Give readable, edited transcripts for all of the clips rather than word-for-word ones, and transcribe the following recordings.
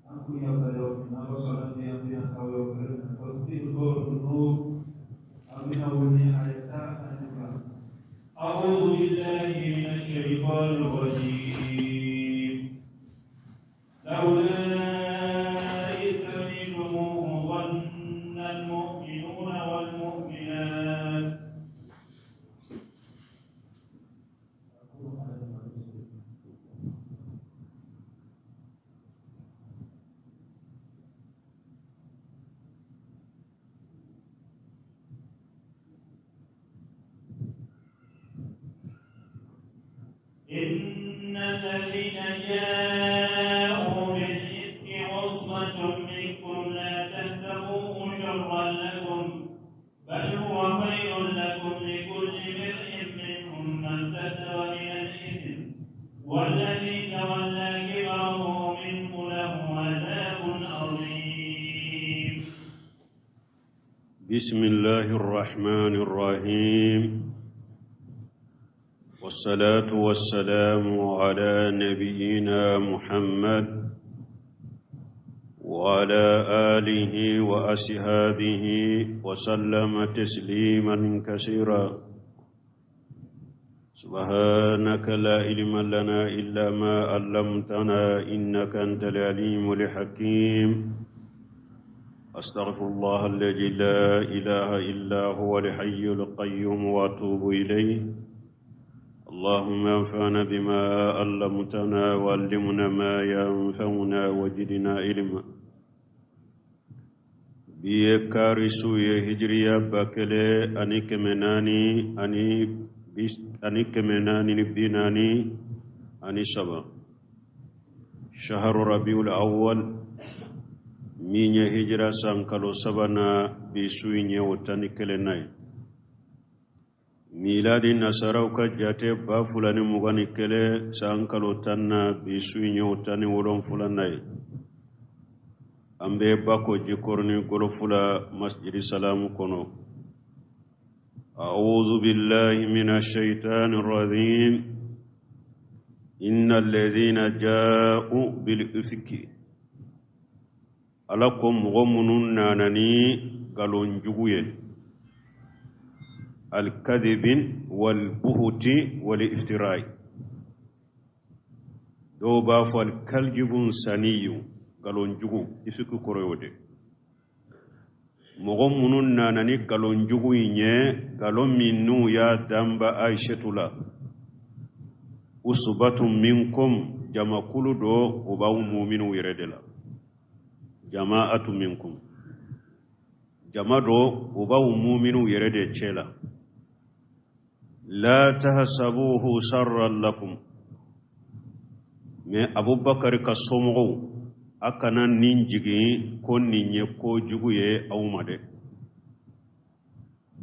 An kun yamaruya n'Ala sɔnna bi, an bɛna taa yɔrɔ kelen na, tafsir سورة النور. An bɛna wuli aya 12. أعوذ بالله من الشيطان الرجيم. لولا إذ سمعتموه ظن المؤمنون والمؤمنات. إن الذين جاءوا بالإفك عصبة منكم، لا تحسبوه شرا لكم، بل هو خير لكم. لكل امرئ منهم ما اكتسب من الإثم، والذي تولى كبره منه له عذاب عظيم. بسم الله الرحمن الرحيم، والصلاة والسلام على نبينا محمد وعلى آله وأصحابه وسلم تسليما كثيرا. سبحانك لا علم لنا إلا ما علمتنا، إنك أنت العليم الحكيم. أستغفر الله الذي لا إله إلا هو الحي القيوم وأتوب إليه. اللهم انفعنا بما علمتنا وعلمنا ما ينفعنا وزدنا علما. Bi ye kari su ye, hijiriya 1443, شهر ربيع الأول, min ye hijira san kalo sabanan, bi su in ye o 11nan ye. Miladi nasaraw ka jate, 2021 san kalo 10na, bi su in ye o 17nan ye. An bɛ Bako Jikɔrɔni Gɔlɔfu la, Masjidi Salamu kɔnɔ. أعوذ بالله من الشيطان الرجيم. إن الذين جاءوا بالإفك, Ala ko mɔgɔ minnu nana ni nkalon jugu ye, الكذب والبهت والافتراء, dɔw b'a fɔ الكذب الشنيع, nkalon jugu, إفك kɔrɔ y'o de. Mɔgɔ minnu nana ni nkalon jugu in ye, nkalon min n'u y'a danba Ayisetu la, عصبة منكم, jamakulu dɔ o b'aw muminiw yɛrɛ de la. جماعة منكم, jama dɔ o b'aw muminiw yɛrɛ de cɛ la. لا تحسبوه شرا لكم. Mais Abubakar ka somɔgɔw, a kana nin jigin ko nin ye kojugu ye aw ma dɛ.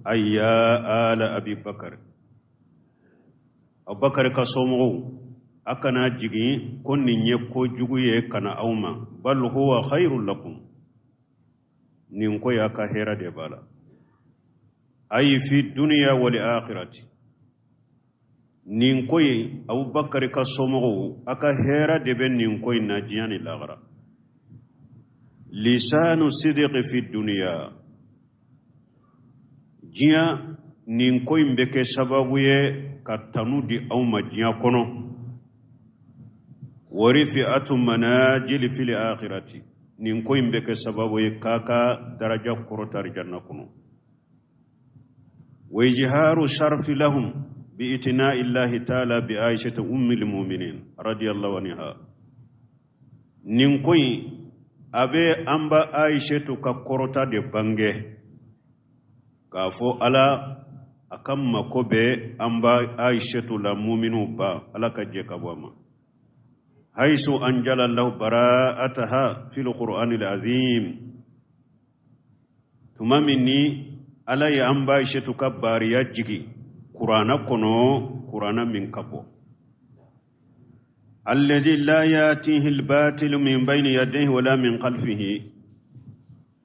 أي يا آل أبي بكر, Abubakar ka somɔgɔw, a kana jigin ko nin ye kojugu ye ka na aw ma. بل هو خير لكم, nin ko y'a ka hɛrɛ de b'a la. أي في الدنيا والآخرة, nin ko in, Abubakar ka somɔgɔw, a ka hɛrɛ de bɛ nin ko in na diɲɛ ni lahara. لسان الصدق في الدنيا, diɲɛ nin ko in bɛ kɛ sababu ye ka tanu di aw ma diɲɛ kɔnɔ. ورفعة المنازل في الآخرة, nin ko in bɛ kɛ sababu ye k'a ka daraja kɔrɔta janna kɔnɔ. وإظهار الشرف لهم باعتناء الله تعالى بعائشة أم المؤمنين رضي الله عنها. Nin ko in a bɛ an ba Ayisetu ka kɔrɔta de bange, k'a fɔ Ala a ka mako bɛ an ba Ayisetu la, muminiw ba, Ala ka jɛ ka bɔ a ma. حيث أنزل الله براءتها في القرآن العظيم, tuma min ni Ala ye an ba Ayisetu ka bariya jigi kurana kɔnɔ, kurana min ka bɔ, الذي لا يأتيه الباطل من بين يديه ولا من خلفه,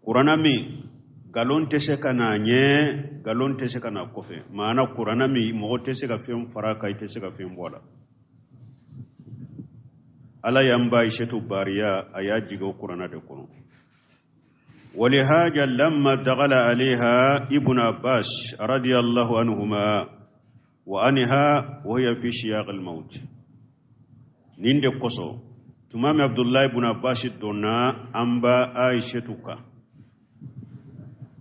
kurana min nkalon tɛ se ka na ɲɛ, nkalon tɛ se ka na kɔfɛ, maana kurana min mɔgɔ tɛ se ka fɛn fara kan, i tɛ se ka fɛn bɔ a la. Ala y'an ba Aisatu bariya, a y'a jigin o Kurana de kɔnɔ. ولهذا لما دخل عليها ابن عباس رضي الله عنهما وعنها وهي في سياق الموت، nin de kosɔn, tuma min Abdullahi ibn Abbas donna an ba Aishatu kan,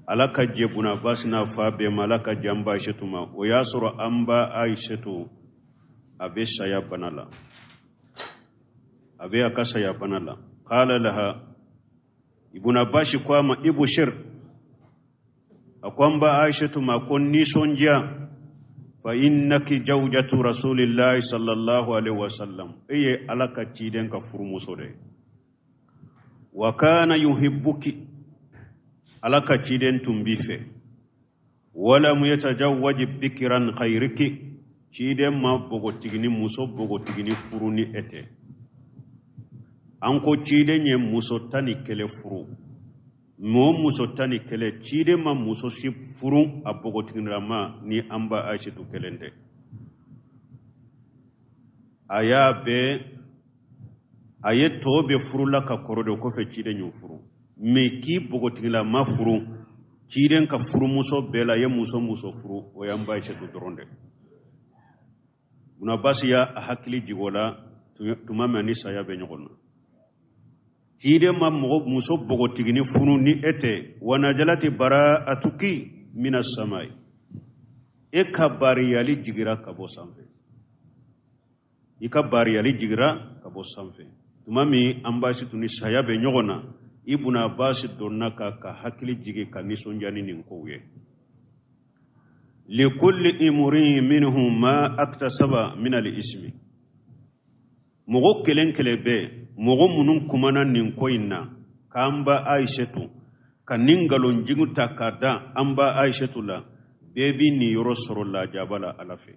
Ala ka jɛ Ibn Abbas n'a fa bɛɛ ma, Ala ka jɛ an ba Aishatu ma, o y'a sɔrɔ an ba Aishatu a bɛ saya bana la, a bɛ a ka saya bana la. قال لها, Ibn Abbas ko a ma, ابشر, a ko an ba Aishatu ma ko nisɔndiya, فإنك زوجة رسول الله صلى الله عليه وسلم, e ye Ala ka ciden ka furumuso de ye. وكان يحبك, Ala ka ciden tun b'i fɛ. ولم يتزوج بكرا غيرك, ciden ma bogotigini, muso bogotigini furu ni e tɛ. An ko ciden ye muso 11 furu, mɔɔ muso 11, ciden ma muso si furu a bogotiginilama ni an ba Ayisetu kelen tɛ. A y'a bɛɛ, a ye tɔw bɛ furula ka kɔrɔ de, o kɔfɛ ciden y'o furu. Mɛ k'i bogotigilama furu, ciden ka furumuso bɛɛ la, a ye muso muso furu, o y'an ba Ayisetu dɔrɔn de. Ibn Abbas y'a hakili jigin o la tuma min ni saya bɛ ɲɔgɔn na, ciden ma mɔgɔ muso bogotigini furu ni e tɛ. ونزلت براءتك من السماء, e ka bariyali jigira ka bɔ sanfɛ, i ka bariyali jigira ka bɔ sanfɛ. Tuma min an ba Ayisetu ni saya bɛ ɲɔgɔn na, Ibn Abbas donna ka hakili jigi, ka nisɔndiya ni nin kow ye. لكل امرئ منهم ما اكتسب من الإثم, mɔgɔ kelen kelen bɛ, mɔgɔ minnu kumana nin ko in na k'an ba Ayisetu ka nin nkalonjugu ta k'a da an ba Ayisetu la, bɛɛ bi nin yɔrɔ sɔrɔ lajaba la Ala fɛ.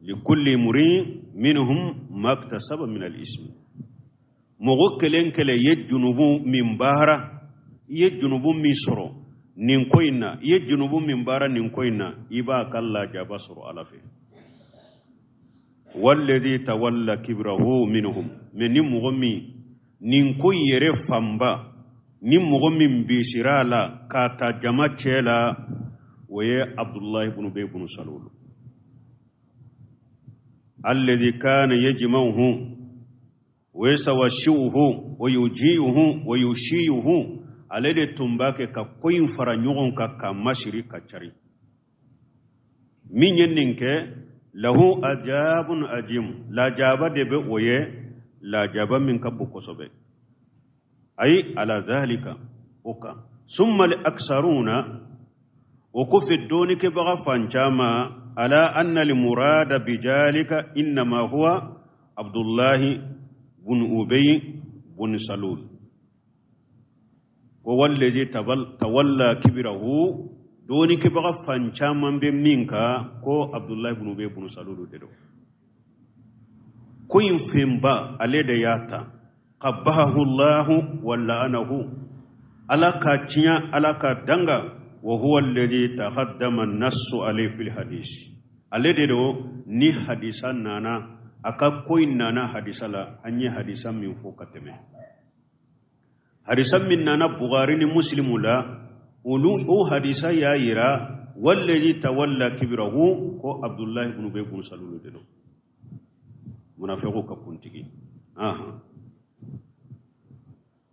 لكل امرئ منهم ما اكتسب من الإثم, mɔgɔ kelen kelen ye junubu min baara, i ye junubu min sɔrɔ nin ko in na, i ye junubu min baara nin ko in na, i b'a ka lajaba sɔrɔ Ala fɛ. والذي تولى كبره منهم, mɛ ni mɔgɔ min nin ko yɛrɛ fanba, ni mɔgɔ min bisira a la k'a ta jama cɛ la, o ye Abdullahi ibn Ubay ibn Salul, الذي كان يجمعه ويستوشيه ويجيئه ويشيئه, ale de tun b'a kɛ ka ko in fara ɲɔgɔn kan, ka masiri ka cari. Min ye nin kɛ, له عذاب عظيم, lajaba de bɛ o ye, lajaba min ka bon kosɛbɛ. Ayi على ذلك, o kan. ثم الأكثرون, o kɔfɛ dɔɔnikɛbaga fan caman, على أن المراد بذلك إنما هو عبد الله بن أبي بن سلول. Ko والذي تولى كبره, dɔɔnikɛbaga fan caman bɛ min kan, ko Abdullahi ibn Ubay ibn Salul de don. Ko in fɛnba, ale de y'a ta. قبحه الله ولعنه, Ala ka tiɲɛ, Ala ka danga. وهو الذي تقدم النص عليه في الحديث, ale de don ni hadisa nana, a ka ko in nana hadisa la, an ye hadisa min fɔ ka tɛmɛ, hadisa min nana Bukhari ni Muslimu la, olu o hadisa y'a yira والذي تولى كبره, ko Abdullahi ibn Ubay ibn Salul de don, munafiqu ka kuntigi aha.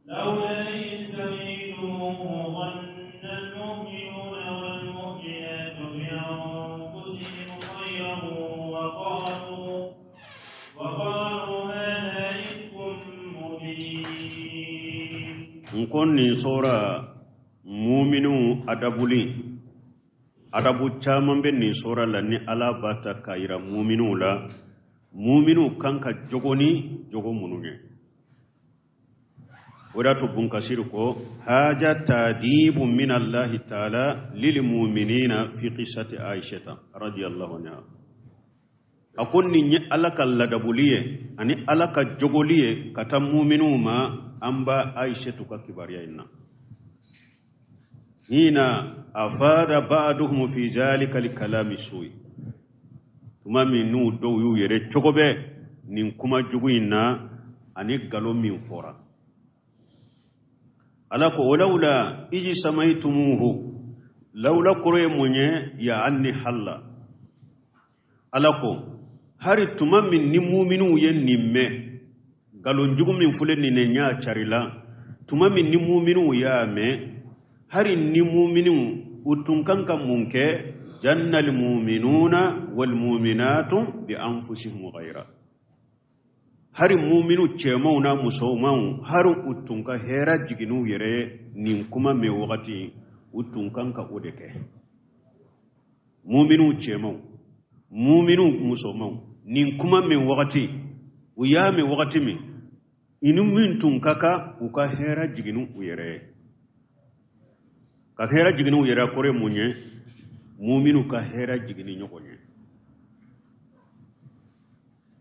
لولا إذ سمعتموه ظن المؤمنون والمؤمنات بأنفسهم خيرا وقالوا هذا إفك مبين. N ko nin sora muminu adabuli, adabu caman bɛ nin sora la ni Ala b'a ta k'a yira muminu la, muminu kan ka jogo ni jogo minnu ye. O de y'a to Bunkasiri ko هذا تأديب من الله تعالى للمؤمنين في قصة عائشة رضي الله عنها. A ko nin ye Ala ka ladabuli ye ani Ala ka jogoli ye ka taa muminu ma an ba Aishatu ka kibaruya in na. حين أفاض بعضهم في ذلك الكلام السوء, tuma min n'u dɔw y'u yɛrɛ cogo bɛɛ. Nin kuma jugu in na ani nkalon min fɔra, Ala ko walawla izi samaitumuhu. Lawla kɔrɔ ye mun ye? Yaani halla. Ala ko hari tuma min ni muminiw ye nin mɛn, nkalon jugu min filɛ nin ye ɲa carila, tuma min ni muminiw y'a mɛn, hari ni muminiw u tun kan ka mun kɛ? Jannal muminuna wal muminatu bi anfusihim ghayra. Hari muminu cɛmanw n'a musomanw, hari u tun ka hɛrɛ jigin n'u yɛrɛ ye nin kuma mɛn wagati, u tun kan ka o de kɛ. Muminu cɛmanw, muminu musomanw, nin kuma mɛn wagati, u y'a mɛn wagati min, i ni min tun ka kan, u ka hɛrɛ jigin u yɛrɛ ye. Ka hɛrɛ jigin u yɛrɛ kɔrɔ ye mun ye? Muminu ka hɛrɛ jigin ni ɲɔgɔn ye.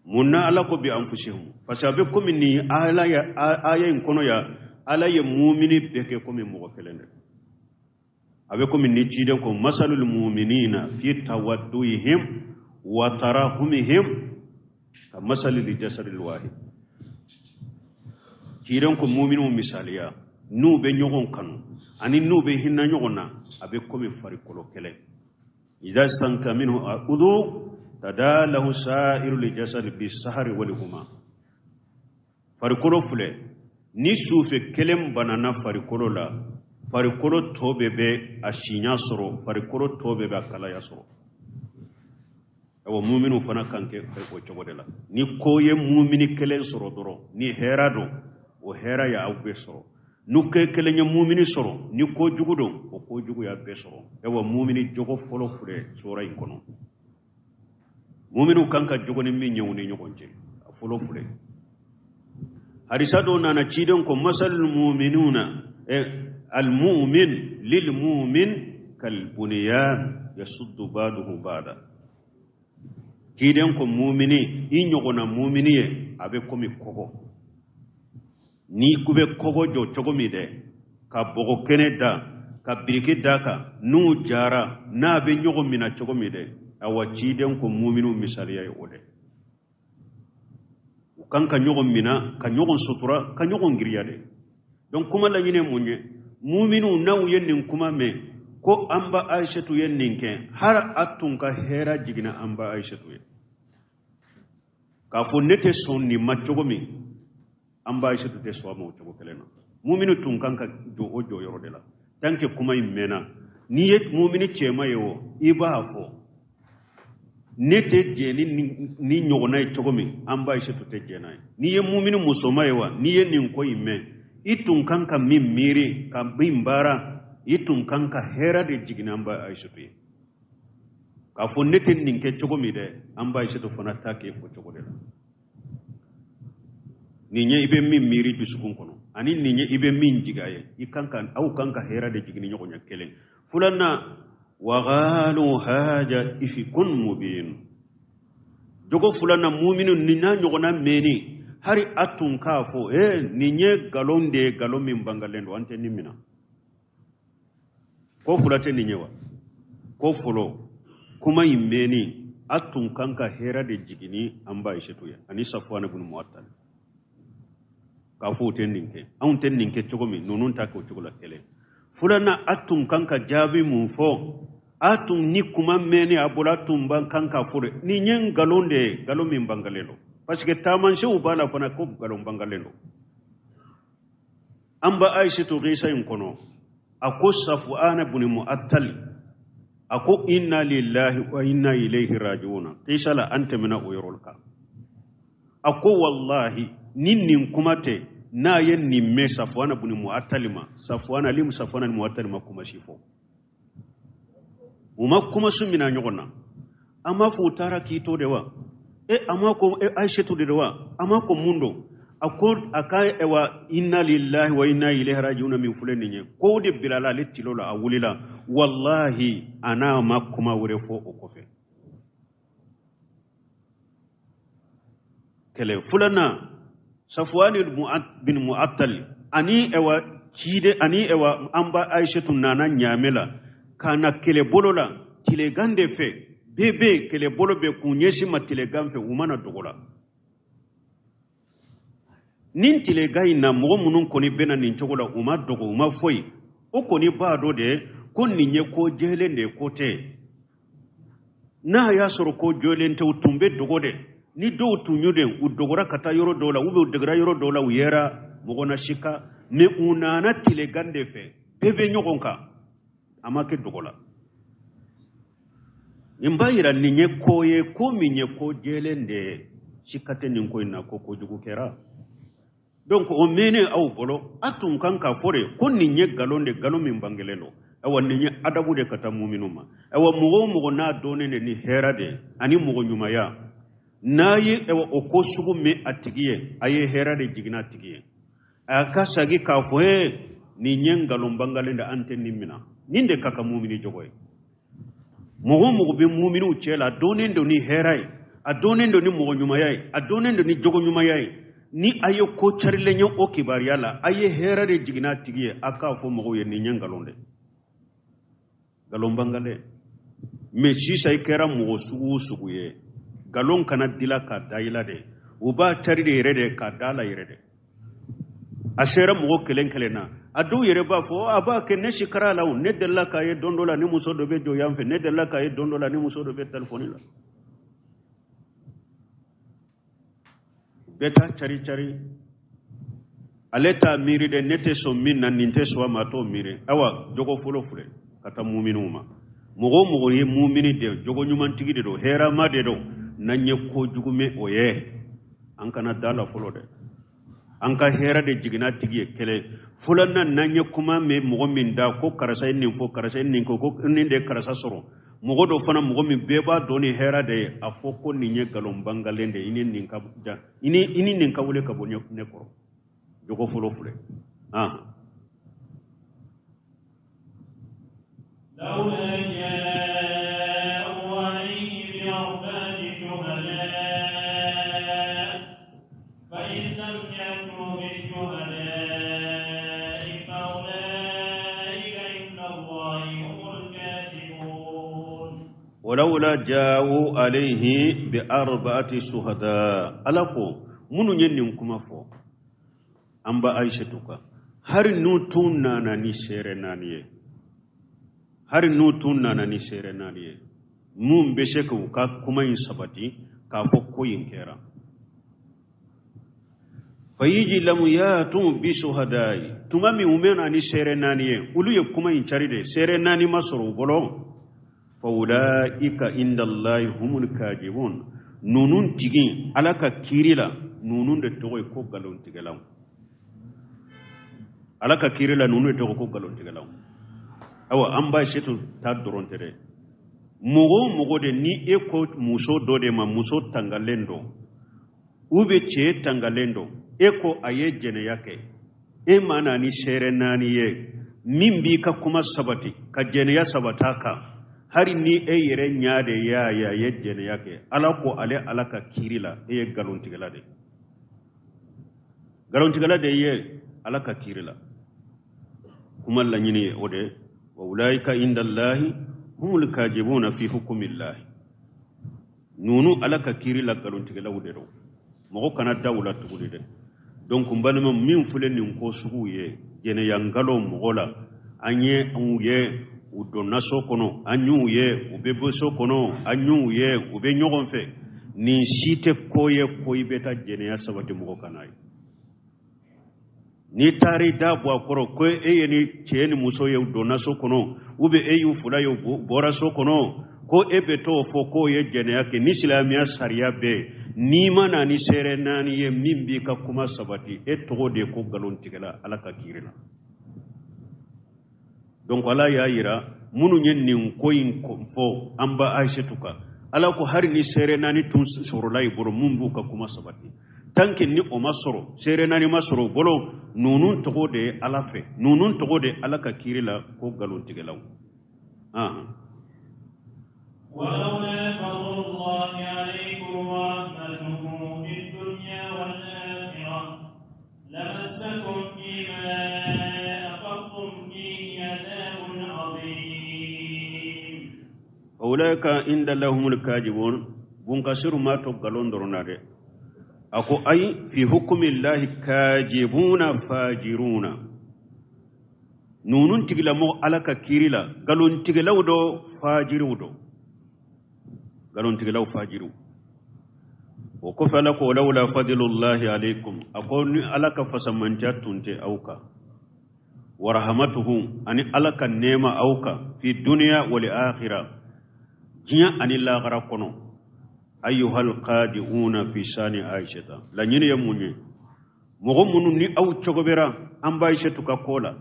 Mun na Ala ko bi anfusihim? Parce que a bɛ komi nin ala ya aya in kɔnɔ ya, Ala ye mumini bɛɛ kɛ komi mɔgɔ kelen de. A bɛ komi ni ciden ko masalul muminina fi tawadduhim wa tarahumihim ka masalil jasadil wahid. Ciden ko muminiw misaliya, n'u bɛ ɲɔgɔn kanu ani n'u bɛ hinɛ ɲɔgɔn na, a bɛ komi farikolo kelen. Idha stanka minhu udu tada lahu sa'iru jasadi bi sahari wal huma. Farikolo filɛ, ni sufɛ kelen banana farikolo la, farikolo tɔ bɛɛ bɛ a siɲa sɔrɔ, farikolo tɔ bɛɛ bɛ a kalaya sɔrɔ. Awa, muminu fana kan kɛ o cogo de la. Ni ko ye mumini kelen sɔrɔ dɔrɔn, ni hɛra don, o hɛra y'aw bɛɛ sɔrɔ. N'u kɛ kelen ye mumini sɔrɔ, ni ko jugu don, o ko jugu y'a bɛɛ sɔrɔ. Awa, mumini jogo fɔlɔ filɛ sura in kɔnɔ, muminiw kan ka jogo ni min ye u ni ɲɔgɔn cɛ, a fɔlɔ filɛ. Hadisa dɔ nana, ciden ko masalul muminuna, almumin lilmumin kalbuniyan yasuddu baduhu bada. Ciden ko mumini, i ɲɔgɔnna mumini ye, a bɛ komi kɔgɔ. N'i ko bɛ kɔgɔ jɔ cogo min dɛ, ka bɔgɔ kɛnɛ da ka biriki da kan, n'u jara n'a bɛ ɲɔgɔn minɛ cogo min dɛ, awa, ciden ko muminiw misaliya ye o dɛ. U kan ka ɲɔgɔn mina, ka ɲɔgɔn sutura, ka ɲɔgɔn giriya de. Donc kuma laɲini ye mun ye? Muminiw, n'aw ye nin kuma mɛn ko an ba Ayisatu ye nin kɛ, har a tun ka hɛrɛ jiginna an ba Ayisatu ye k'a fɔ ne tɛ sɔn nin ma cogo min, an ba Ayisatu tɛ sɔn a ma o cogo kelen na. Mumini tun kan ka jɔ o jɔyɔrɔ de la. Tant que kuma in mɛnna, n'i ye mumini cɛman ye o, i b'a fɔ ne tɛ jɛn ni ni ɲɔgɔnna ye cogo min, an ba Ayisatu tɛ jɛn n'a ye. N'i ye mumini musoma ye wa, n'i ye nin ko in mɛn, i tun kan ka min miiri ka min baara, i tun kan ka hɛrɛ de jigin an ba Ayisatu ye k'a fɔ ne tɛ nin kɛ cogo min dɛ, an ba Ayisatu fana t'a kɛ o cogo de la. Nin ye i bɛ min miiri dusukun kɔnɔ, ani nin ye i bɛ min jigi a ye, i kan ka aw kan ka hɛrɛ de jigin ni ɲɔgɔn ye. Kelen filanan, waqalu haza ifkun mubin. Jogo filanan, muminu nin n'a ɲɔgɔnna mɛnni, hari a tun k'a fɔ ee, nin ye nkalon de ye, nkalon min bangalen don, an tɛ nin minɛ. Ko fila tɛ nin ye wa? Ko fɔlɔ, kuma in mɛnni, a tun kan ka hɛrɛ de jigin ni an ba Ayisetu ye ani Safuwan ibn Mu'attal, k'a fɔ u tɛ nin kɛ, anw tɛ nin kɛ cogo min, ninnu t'a kɛ o cogo la. Kelen filanan, a tun kan ka jaabi mun fɔ? A tun ni kuma mɛnni a bolo, a tun ban kan k'a fɔ de nin ye nkalon de ye, nkalon min bangalen don, parce que taamasiyɛnw b'a la fana ko nkalon bangalen don. An ba Ayisetu kisa in kɔnɔ, a ko Safuana bun Mu'attali, a ko inna lillahi wa inna ilayhi raji'una. Kisa la, an tɛmɛna o yɔrɔ kan. A ko wallahi, ni nin kuma tɛ, n'a ye nin mɛn Safuana bun Mu'attali ma, Safuana ali Safuana ni Mu'attali ma kuma si fɔ, u ma kuma su mina ɲɔgɔn na. A m'a fɔ u taara k'i to de wa? E, a ma ko e Ayisetu de wa? A ma ko mun don? A ko a ka wa inna lillahi wa inna ilayhi raji'un min filɛ nin ye, ko o de bilala ale tilo la, a wulila. Wallahi, a n'a ma kuma wɛrɛ fɔ o kɔfɛ. Kɛlɛ filanan, Safuwani bin Mu'attali ani ɛwa cide ani ɛwa an ba Ayisetu nana ɲaamɛ la ka na kɛlɛbolo la tilegan de fɛ. Bɛɛ bɛ kɛlɛbolo bɛ k'u ɲɛsin ma tilegan fɛ, u mana dogo la. Nin tilegan in na, mɔgɔ minnu kɔni bɛna nin cogo la, u ma dogo, u ma foyi, o kɔni b'a dɔn de ko nin ye ko jɛlen de ye, ko tɛ. N'a y'a sɔrɔ ko jɛlen tɛ, u tun bɛ dogo de. Ni dɔw tun y'u de, u dogora ka taa yɔrɔ dɔw la, ou bien u degera yɔrɔ dɔw la, u yera mɔgɔ na sika. Mais u nana tilegan de fɛ, bɛɛ bɛ ɲɔgɔn kan, a ma kɛ dogo la. Nin b'a yira nin ye ko ye, ko min ye ko jɛlen de ye, sika tɛ nin ko in na ko kojugu kɛra. Donc o mɛnnen aw bolo, a tun kan k'a fɔ de ko nin ye nkalon de, nkalon min bangelen don. Ayiwa, nin ye adabu de ka taa muminu ma. Ayiwa, mɔgɔ o mɔgɔ n'a dɔnnen de ni hɛrɛ de ani mɔgɔ ɲumanya, n'a ye ayiwa o ko sugu mɛn a tigi ye, a ye hɛrɛ de jiginna a tigi ye, a ka sagi k'a fɔ e nin ye nkalon bangalen de, an tɛ nin mina. Nin de ka kan mumini jogo ye. Mɔgɔ o mɔgɔ bɛ muminiw cɛ la, a dɔnnen don ni hɛrɛ ye, a dɔnnen don ni mɔgɔ ɲumanya ye, a dɔnnen don ni jogo ɲumanya ye, ni a ye ko carilen ye o kibaruya la, a ye hɛrɛ de jiginna a tigi ye, a k'a fɔ mɔgɔw ye nin ye nkalon de, nkalon bangalen. Mais sisan i kɛra mɔgɔ sugu o sugu ye, nkalon kana dila ka da i la de, u b'a cari de yɛrɛ de ka da la yɛrɛ de. A sera mɔgɔ kelen kelen na, a dɔw yɛrɛ b'a fɔ a b'a kɛ ne sikara la o, ne delila k'a ye don dɔ la ni muso dɔ bɛ jɔ yan fɛ, ne delila k'a ye don dɔ la ni muso dɔ bɛ telefɔni la. Bɛɛ t'a cari cari, ale t'a miiri dɛ, ne tɛ sɔn min na, nin tɛ sɔn a ma, a t'o miiri. Awa, jogo fɔlɔ filɛ ka taa muminiw ma. Mɔgɔ o mɔgɔ ye mumini de, jogo ɲumantigi de don, hɛrɛma de don, n'an ye kojugu mɛn o ye, an kana da la fɔlɔ dɛ, an ka hɛrɛ de jiginna tigi ye. Kelen filanan, n'an ye kuma mɛn mɔgɔ min da ko karisa ye nin fɔ, karisa ye nin ko, ko nin de ye karisa sɔrɔ, mɔgɔ dɔ fana, mɔgɔ min bɛɛ b'a dɔn ni hɛrɛ de ye, a fɔ ko nin ye nkalon bangalen de ye, i ni nin ka jan, i ni nin ka wele ka bɔ ne kɔrɔ. Jogo fɔlɔ filɛ. Ahan. Walawla ja'u alayhi bi arba'ati shuhada. Ala ko minnu ye nin kuma fɔ an ba Aishatu kan, hari n'u tun nana ni seere naani ye, hari n'u tun nana ni seere naani ye mun bɛ se k'u ka kuma in sabati k'a fɔ ko in kɛra. Fa iz lam yatu bi shuhadayi, tuma min u ma na ni seere naani ye, olu ye kuma in cari de, seere naani ma sɔrɔ u bolo. Fa ulaika indallahi humul kadibun, ninnu tigi ala ka kiiri la, ninnu de tɔgɔ ye ko nkalontigɛlaw. Ala ka kiiri la, ninnu de tɔgɔ ko nkalontigɛlaw. Awa, an ba Aishatu ta dɔrɔn tɛ dɛ, mɔgɔ o mɔgɔ de ni e ko muso dɔ de ma, muso tangalen don ou bien cɛ tangalen don, e ko a ye jɛnɛya kɛ, e ma na ni seere naani ye min b'i ka kuma sabati ka jɛnɛya sabat'a kan, hari ni e yɛrɛ ɲa de y'a ye a ye jɛnɛya kɛ, ala ko ale ala ka kiiri la e ye nkalontigɛla de ye, nkalontigɛla de ye ala ka kiiri la. Kuma laɲini ye o de, wa ulaika indallahi humul kajibuna fi hukumillahi. Ninnu ala ka kiiri la nkalontigɛlaw de don, mɔgɔ kana da u la tuguni dɛ. Donc n balima, min filɛ nin ko suguw ye, jɛnɛya nkalon mɔgɔ la, an ye u ye u donna so kɔnɔ, an y'u ye u bɛ bɔ so kɔnɔ, an y'u ye u bɛ ɲɔgɔn fɛ, nin si tɛ ko ye ko i bɛ taa jɛnɛya sabati mɔgɔ kan n'a ye. N'i taara i da bɔ a kɔrɔ ko e ye ni cɛ ni muso ye u donna so kɔnɔ, ou bien e y'u fila ye u bɔra so kɔnɔ, ko e bɛ t'o fɔ k'o ye jɛnɛya kɛ, ni silamɛya sariya bɛ yen, n'i ma na ni seere naani ye min b'i ka kuma sabati, e tɔgɔ de ye ko nkalontigɛla ala ka kiiri la. Donc ala y'a yira minnu ye nin ko in fɔ an ba Aishatu kan, ala ko hari ni seere naani tun sɔrɔla i bolo mun b'u ka kuma sabati, tant que ni o ma sɔrɔ, seere naani ma sɔrɔ u bolo, ninnu tɔgɔ de ye ala fɛ, ninnu tɔgɔ de ye ala ka kiiri la ko nkalontigɛlaw. Ulaika inda Allahi humul kadibun. Bunkasiru ma to nkalon dɔrɔn na dɛ. A ko ayi, fi hukumillahi kajibuna fajiruna, ninnu tigilamɔgɔ Ala ka kiiri la nkalontigɛlaw dɔ, fajiriw dɔ, nkalontigɛlaw, fajiriw. O kɔfɛ Ala ko lawla fadlullahi alaykum, a ko ni Ala ka fasamantiya tun tɛ aw kan, wa rahmatuhu, ani Ala ka nɛɛma aw kan, fi duniya wal akhira, diɲɛ ani lahara kɔnɔ, ayyuhal qadi'una fi sani Aishata. Laɲini ye mun ye? Mɔgɔ minnu ni aw cogobera an ba Aishatu ka ko la,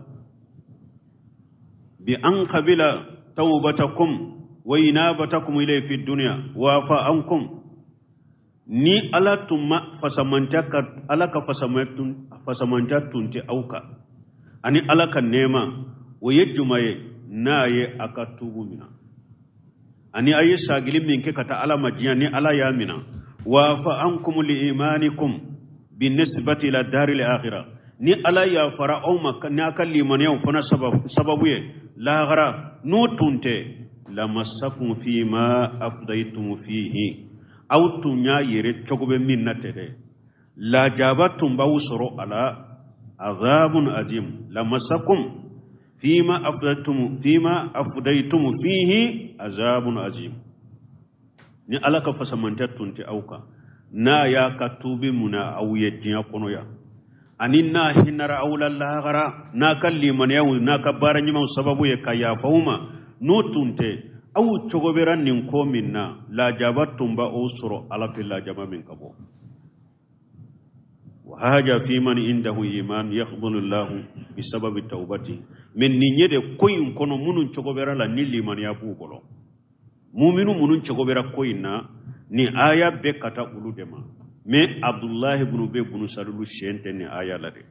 bi an qabila tawbatakum wa inabatakum ilayhi fi dunya wa afa ankum, ni Ala tun ma fasamantiya ka, Ala ka fasamantiya tun tɛ aw kan ani Ala ka nɛɛma, o ye juma ye n'a ye a ka tubu mina ani a ye sagili min kɛ ka taa Ala ma diɲɛ, ni Ala y'a mina, wa afa ankum li imanikum bi nisbati ila daril akhirah, ni Ala yafara aw ma ni a ka limaniyaw fana sababu ye lahara, n'o tun tɛ, lamassakum fima afdaytum fihi, aw tun y'a yɛrɛ cogo bɛ min na tɛ dɛ, lajaba tun b'aw sɔrɔ a la, azabun azim, lamassakum fima afdaytum fihi azabun azim. Ni Ala ka fasamantɛ tun tɛ aw kan, n'a y'a ka tuubi mun aw ye diɲɛ kɔnɔ yan, ani n'a hinɛra aw la lahara n'a ka limaniyaw n'a ka baara ɲumanw sababu ye ka yafa aw ma, n'o tun tɛ, aw cogo bɛra nin ko min na, lajaba tun b'aw sɔrɔ Ala fɛ, lajaba min ka bɔ. Wa haja fi man indahu iman yaqbalu llahu bisababi tawbati. Mais nin ye de ko in kɔnɔ, minnu cogo bɛra la ni limaniya b'u bolo, muminu minnu cogo bɛra ko in na, ni aya bɛ ka taa olu de ma. Mais Abdulahi bunu Ubey bunu Salulu sen tɛ nin aya la dɛ,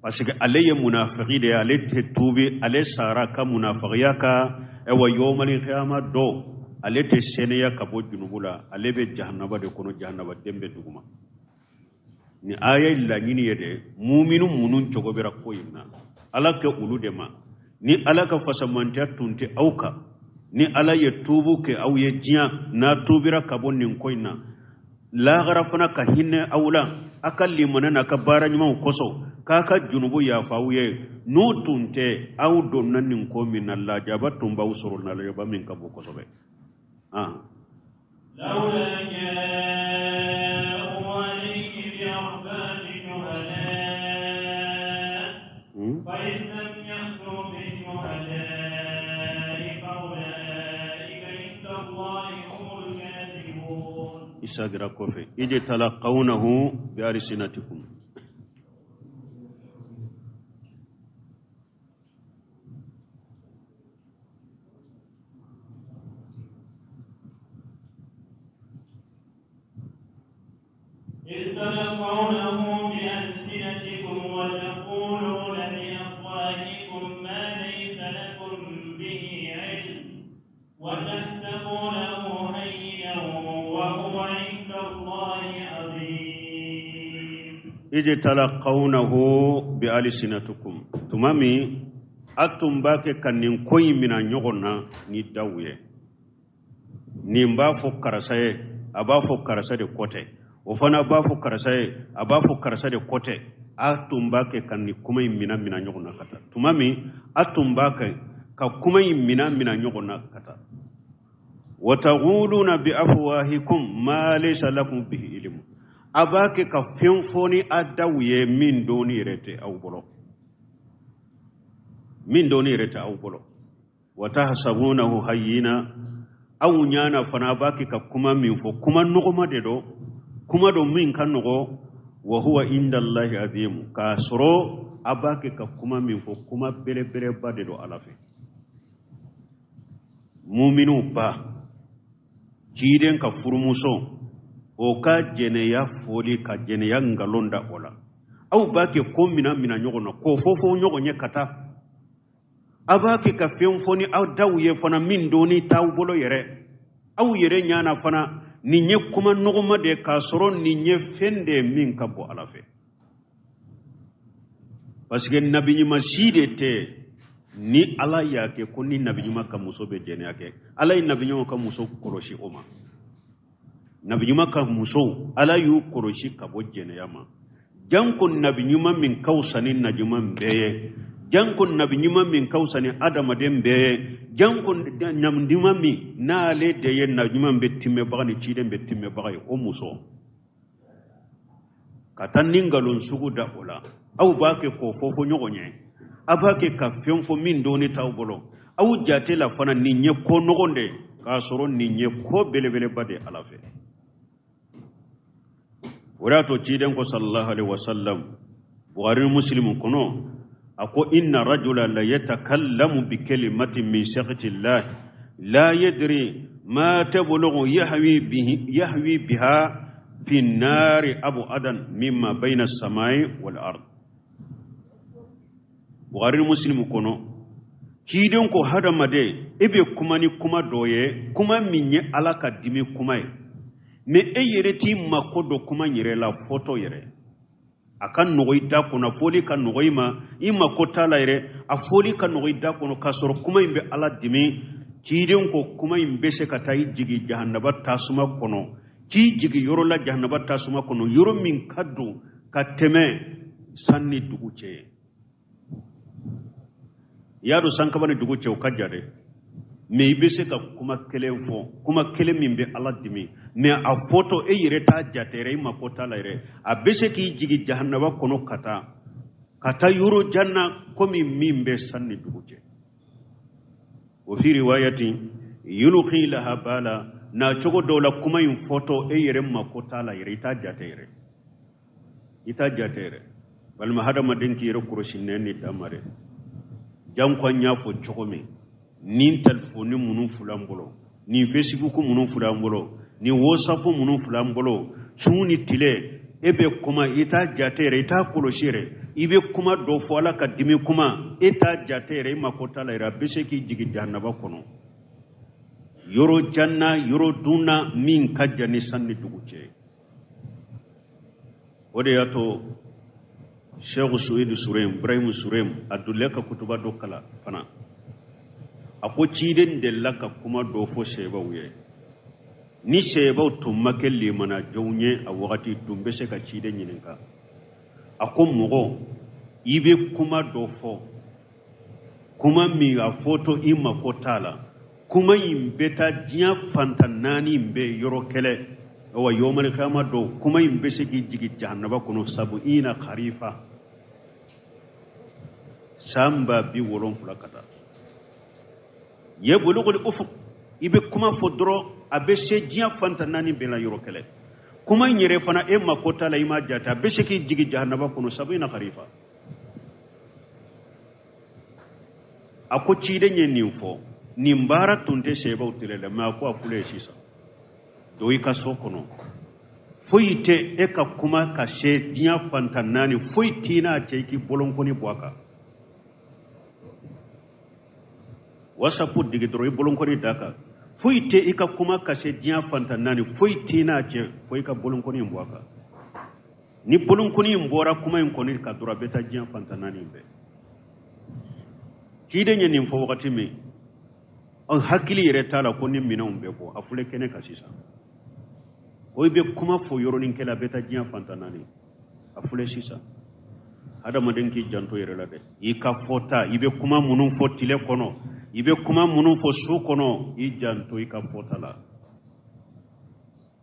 parce que ale ye munafiki de ye, ale tɛ tuubi, ale sara ka munafigiya ka. Ɛwa, yɔmali kiyama dɔ, ale tɛ sɛnɛya ka bɔ junubu la, ale bɛ jahanaba de kɔnɔ, jahanaba den bɛ duguma. Ni aya laɲini ye dɛ, muminu minnu cogo bɛra ko in na, Ala kɛ olu de ma, ni Ala ka fasamantiya tun tɛ aw kan, ni Ala ye tuubu kɛ aw ye diɲɛ, n'a tuubira ka bɔ nin ko in na, lahara fana ka hinɛ aw la a ka limaniya n'a ka baara ɲumanw kosɔn, k'a ka junubu yafa aw ye, n'o tun tɛ, aw donna nin ko min na, lajaba tun b'aw sɔrɔ, lajaba min ka bon kosɛbɛ. Ah. لولا جاءوا عليه بأربعة شهداء، فإذ لم يأتوا بالشهداء فأولئك عند الله هم الكاذبون. Isagira kɔfɛ, إذ تلقونه بألسنتكم. إذ تلقونه بألسنتكم وتقولون بأفواهكم ما ليس لكم به علم وتحسبونه هينا وهو عند الله عظيم. إذ تلقونه بألسنتكم, tuma min a tun b'a kɛ ka nin ko in mina ɲɔgɔn na ni daw ye, nin b'a fɔ karisa ye, a b'a fɔ karisa de kɔ tɛ, o fana b'a fɔ karisa ye, a b'a fɔ karisa de kɔ tɛ. A tun b'a kɛ ka nin kuma in mina mina ɲɔgɔn na ka taa, tuma min a tun b'a kɛ ka kuma in mina mina ɲɔgɔn na ka taa, وتقولون بأفواهكم ما ليس لكم به علم, a b'a kɛ ka fɛn fɔ ni a daw ye min dɔnni yɛrɛ tɛ aw bolo, min dɔnni yɛrɛ tɛ aw bolo. وتحسبونه هينا, aw ɲana fana a b'a kɛ ka kuma min fɔ, kuma nɔgɔma de don, kuma don min ka nɔgɔ, وهو عند الله عظيم, k'a sɔrɔ a b'a kɛ ka kuma min fɔ, kuma belebeleba de don Ala fɛ. Muminuw ba, ciden ka furumuso, o ka jɛnɛya fɔli, ka jɛnɛya nkalon da o la, aw b'a kɛ ko mina mina ɲɔgɔn na k'o fɔ fɔ ɲɔgɔn ye ka taa, a b'a kɛ ka fɛn fɔ ni aw daw ye fana min dɔnni t'aw bolo yɛrɛ, aw yɛrɛ ɲana fana nin ye kuma nɔgɔma de ye, k'a sɔrɔ nin ye fɛn de ye min ka bon Ala fɛ, parce que nabi ɲuman si de tɛ ni Ala y'a kɛ ko ni nabi ɲuman ka muso bɛ jɛnɛya kɛ. Ala ye nabi ɲuman ka muso kɔlɔsi o ma. Nabi ɲuman ka musow, Ala y'u kɔlɔsi ka bɔ jɛnɛya ma. Janko nabi ɲuman min ka fisa ni nabi ɲuman bɛɛ ye, janko nabi ɲuman min ka fisa ni adamaden bɛɛ ye, janko nabi ɲuman min n'ale de ye nabi ɲuman bɛɛ tiimɛbaga ni ciden bɛɛ tiimɛbaga ye, o muso ka taa ni nkalon sugu da o la. Aw b'a kɛ k'o fɔ fɔ ɲɔgɔn ye, aw b'a kɛ ka fɛn fɔ min dɔnni t'aw bolo. Aw jate la fana nin ye ko nɔgɔn de ye, k'a sɔrɔ nin ye ko belebeleba de ye Ala fɛ. O de y'a to ciden ko sallallahu alaihi wasallam, Bukhari ni Muslim kɔnɔ, a ko inna rajula la yatakallamu bi kalimatin min sakhati llah la yadri ma tablughu yahwi bihi yahwi biha fi nari abudan mimma bayna as-samai wal ard. Bukhari ni Muslim kɔnɔ, ciden ko hadamaden, e bɛ kuma ni kuma dɔ ye, kuma min ye Ala ka dimi kuma ye, mais e yɛrɛ t'i mako dɔn kuma in yɛrɛ la fɔtɔ yɛrɛ. A ka nɔgɔ i da kɔnɔ, a fɔli ka nɔgɔ i ma, i mako t'a la yɛrɛ, a fɔli ka nɔgɔ i da kɔnɔ, k'a sɔrɔ kuma in bɛ Ala dimi. Ciden ko kuma in bɛ se ka taa i jigin jahanaba tasuma kɔnɔ, k'i jigin yɔrɔ la jahanaba tasuma kɔnɔ, yɔrɔ min ka don ka tɛmɛ san ni dugu cɛ ye. I y'a dɔn sankaba ni dugu cɛ o ka jan dɛ, mais i bɛ se ka kuma kelen fɔ, kuma kelen min bɛ Ala dimi, mais a fɔtɔ e yɛrɛ t'a jate yɛrɛ, i mako t'a la yɛrɛ, a bɛ se k'i jigin jahanaba kɔnɔ ka taa yɔrɔ jan na komi min bɛ san ni dugu cɛ. Wa fi riwayatin yulqi laha bala, na cogo dɔw la kuma in fɔtɔ e yɛrɛ mako t'a la yɛrɛ, i t'a jate yɛrɛ, i t'a jate yɛrɛ. Balima, hadamaden k'i yɛrɛ kɔlɔsi nɛn ni da ma dɛ. Janko an y'a fɔ cogo min, nin telefɔni minnu filɛ an bolo, nin Facebook minnu filɛ an bolo, nin WhatsApp minnu filɛ an bolo, su ni tile e bɛ kuma, i t'a jate yɛrɛ, i t'a kɔlɔsi yɛrɛ. I bɛ kuma dɔ fɔ, Ala ka dimi kuma, e t'a jate yɛrɛ, i mako t'a la yɛrɛ, a bɛ se k'i jigin jahanaba kɔnɔ yɔrɔ jan na, yɔrɔ dun na min ka jan ni san ni dugu cɛ. O de y'a to Sheikh Suidu Surem, Ibrahim Surem, a delila ka kutuba dɔ kalan fana. A ko ciden delila ka kuma dɔ fɔ sahabaw ye. Ni sahabaw tun ma kɛ limanajɔnw ye a wagati, tun bɛ se ka ciden ɲininka. A ko mɔgɔ, i bɛ kuma dɔ fɔ, kuma min a fɔtɔ i mako t'a la, kuma in bɛ taa diɲɛ fan 4 bɛɛ yɔrɔ kɛlɛ wa yawmal qiyama don, kuma in bɛ se k'i jigin jahanaba kɔnɔ sabuina kharifa, san 70,000 ka taa yabulugul ufuq. I bɛ kuma fɔ dɔrɔn, a bɛ se diɲɛ fan 4 bɛɛ la yɔrɔ kɛlɛ. Kuma in yɛrɛ fana, e mako t'a la, i m'a jate, a bɛ se k'i jigin jahanaba kɔnɔ sabuina kharifa. A ko ciden ye nin fɔ, nin baara tun tɛ sahabaw tele la, mais a ko a filɛ ye sisan. Don i ka so kɔnɔ, foyi tɛ e ka kuma ka se diɲɛ fan 4, foyi t'i n'a cɛ, i k'i bolonkɔni bɔ a kan. WhatsApp digi dɔrɔn, i bolonkɔni d'a kan. Foyi tɛ i ka kuma ka se diɲɛ fan 4, foyi t'i n'a cɛ, fo i ka bolonkɔni bɔ a kan. Ni bolonkɔni in bɔra kuma in kɔni kan dɔrɔn, a bɛ taa diɲɛ fan 4 bɛɛ. Ciden ye nin fɔ wagati min, an hakili yɛrɛ t'a la ko ni minɛnw bɛ bɔ a filɛ kɛnɛ kan sisan. O i bɛ kuma fɔ yɔrɔnin kelen, a bɛ taa diɲɛ fan 4, a filɛ sisan. Hadamaden k'i janto yɛrɛ la dɛ. I ka fɔta, i bɛ kuma minnu fɔ tile kɔnɔ, i bɛ kuma minnu fɔ su kɔnɔ, i janto i ka fɔta la.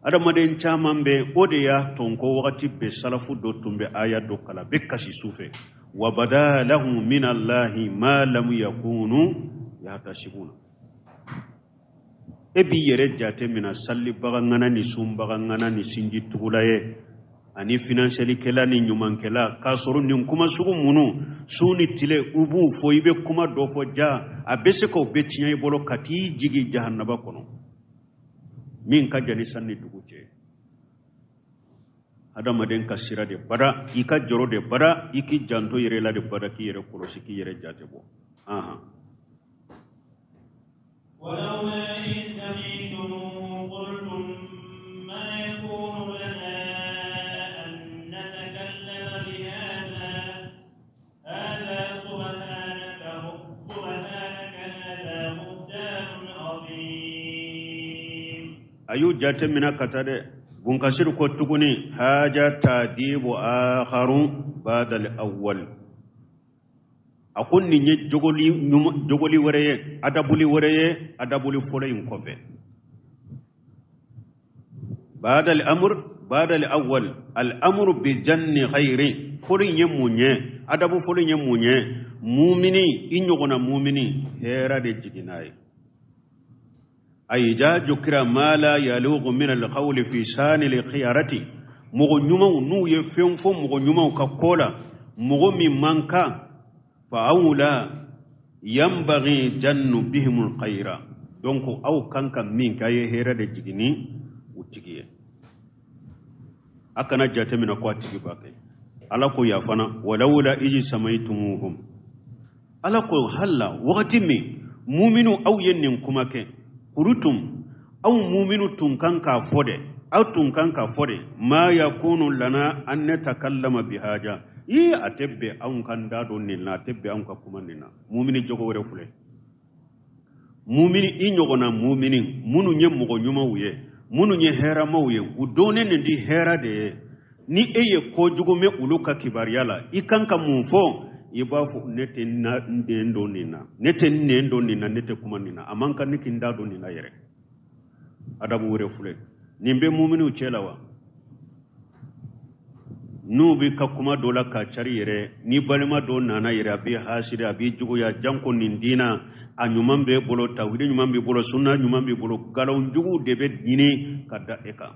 Adamaden caman bɛ, o de y'a to ko wagati bɛɛ salafu dɔ tun bɛ aya dɔ kalan, bɛ kasi su fɛ: wabada lahum min allahi ma lam yakunu yahtasibuna. E b'i yɛrɛ jate mina salibaga ŋana ni sunbaga ŋana ni sinji tugula ye ani finanselikɛla ni ɲumankɛla, k'a sɔrɔ nin kuma sugu minnu su ni tile u b'u fɔ, i bɛ kuma dɔ fɔ ja, a bɛ se k'o bɛɛ tiɲɛ i bolo ka t'i jigin jahanaba kɔnɔ min ka jan ni san ni dugu cɛ. Adamaden ka sira de bada, i ka jɔrɔ de bada, i k'i janto yɛrɛ la de bada, k'i yɛrɛ kɔlɔsi, k'i yɛrɛ jate bɔ. Ahan. ولولا إذ سمعتموه قلتم ما يكون لنا أن نتكلم بهذا هذا سبحانك سبحانك هذا بهتان عظيم. A y'u jate minɛ ka taa dɛ. Bunkasiri ko tuguni haja tadibu akharun badal awwal, a ko nin ye jogoli jogoli wɛrɛ ye, adabuli wɛrɛ ye, adabuli fɔlɔ in kɔfɛ. Badal amr badal awwal al amru bi janni khairin, fɔlɔ in ye mun ye? Adabu fɔlɔ in ye mun ye? Mumini, i ɲɔgɔnna mumini, hɛrɛ de jiginna ye. A iza jukira ma la yalugu min alqawli fi sani alkhiyarati, mɔgɔ ɲumanw n'u ye fɛn fɔ mɔgɔ ɲumanw ka ko la, mɔgɔ min man kan, fa awla yanbaghi jannu bihimul khayra. Donc aw kan ka min kɛ, a ye hɛrɛ de jigin ni u tigi ye, a kana jateminɛ ko a tigi b'a kɛ. Ala ko ya fana walawla izi samaitumuhum, Ala ko hala wagati min muminu aw ye nin kuma kɛ, kulutum, aw muminu tun kan k'a fɔ dɛ, aw tun kan k'a fɔ dɛ, ma yakunu lana an natakallama bihaja, i a tɛ bɛn anw k'an da don nin na, a tɛ bɛn anw ka kuma nin na. Mumini jogo wɛrɛ filɛ. Mumini, i ɲɔgɔnna mumini minnu ye mɔgɔ ɲumanw ye, minnu ye hɛrɛmaw ye, u dɔnnen nin di hɛrɛ de ye. Ni e ye kojugu mɛn olu ka kibaruya la, i kan ka mun fɔ? I b'a fɔ ne tɛ n den don nin na, ne tɛ n nɛn don nin na, ne tɛ kuma nin na, a man kan ne k'i n da don nin na yɛrɛ. Adabu wɛrɛ filɛ nin bɛ muminiw cɛ la wa. N'u bɛ ka kuma dɔ la k'a cari yɛrɛ, ni balima dɔ nana yɛrɛ, a b'i hasidi, a b'i juguya, janko nin diina a ɲuman b'e bolo, tawhidi ɲuman b'i bolo, sunna ɲuman b'i bolo, nkalon juguw de bɛ ɲini ka da e kan.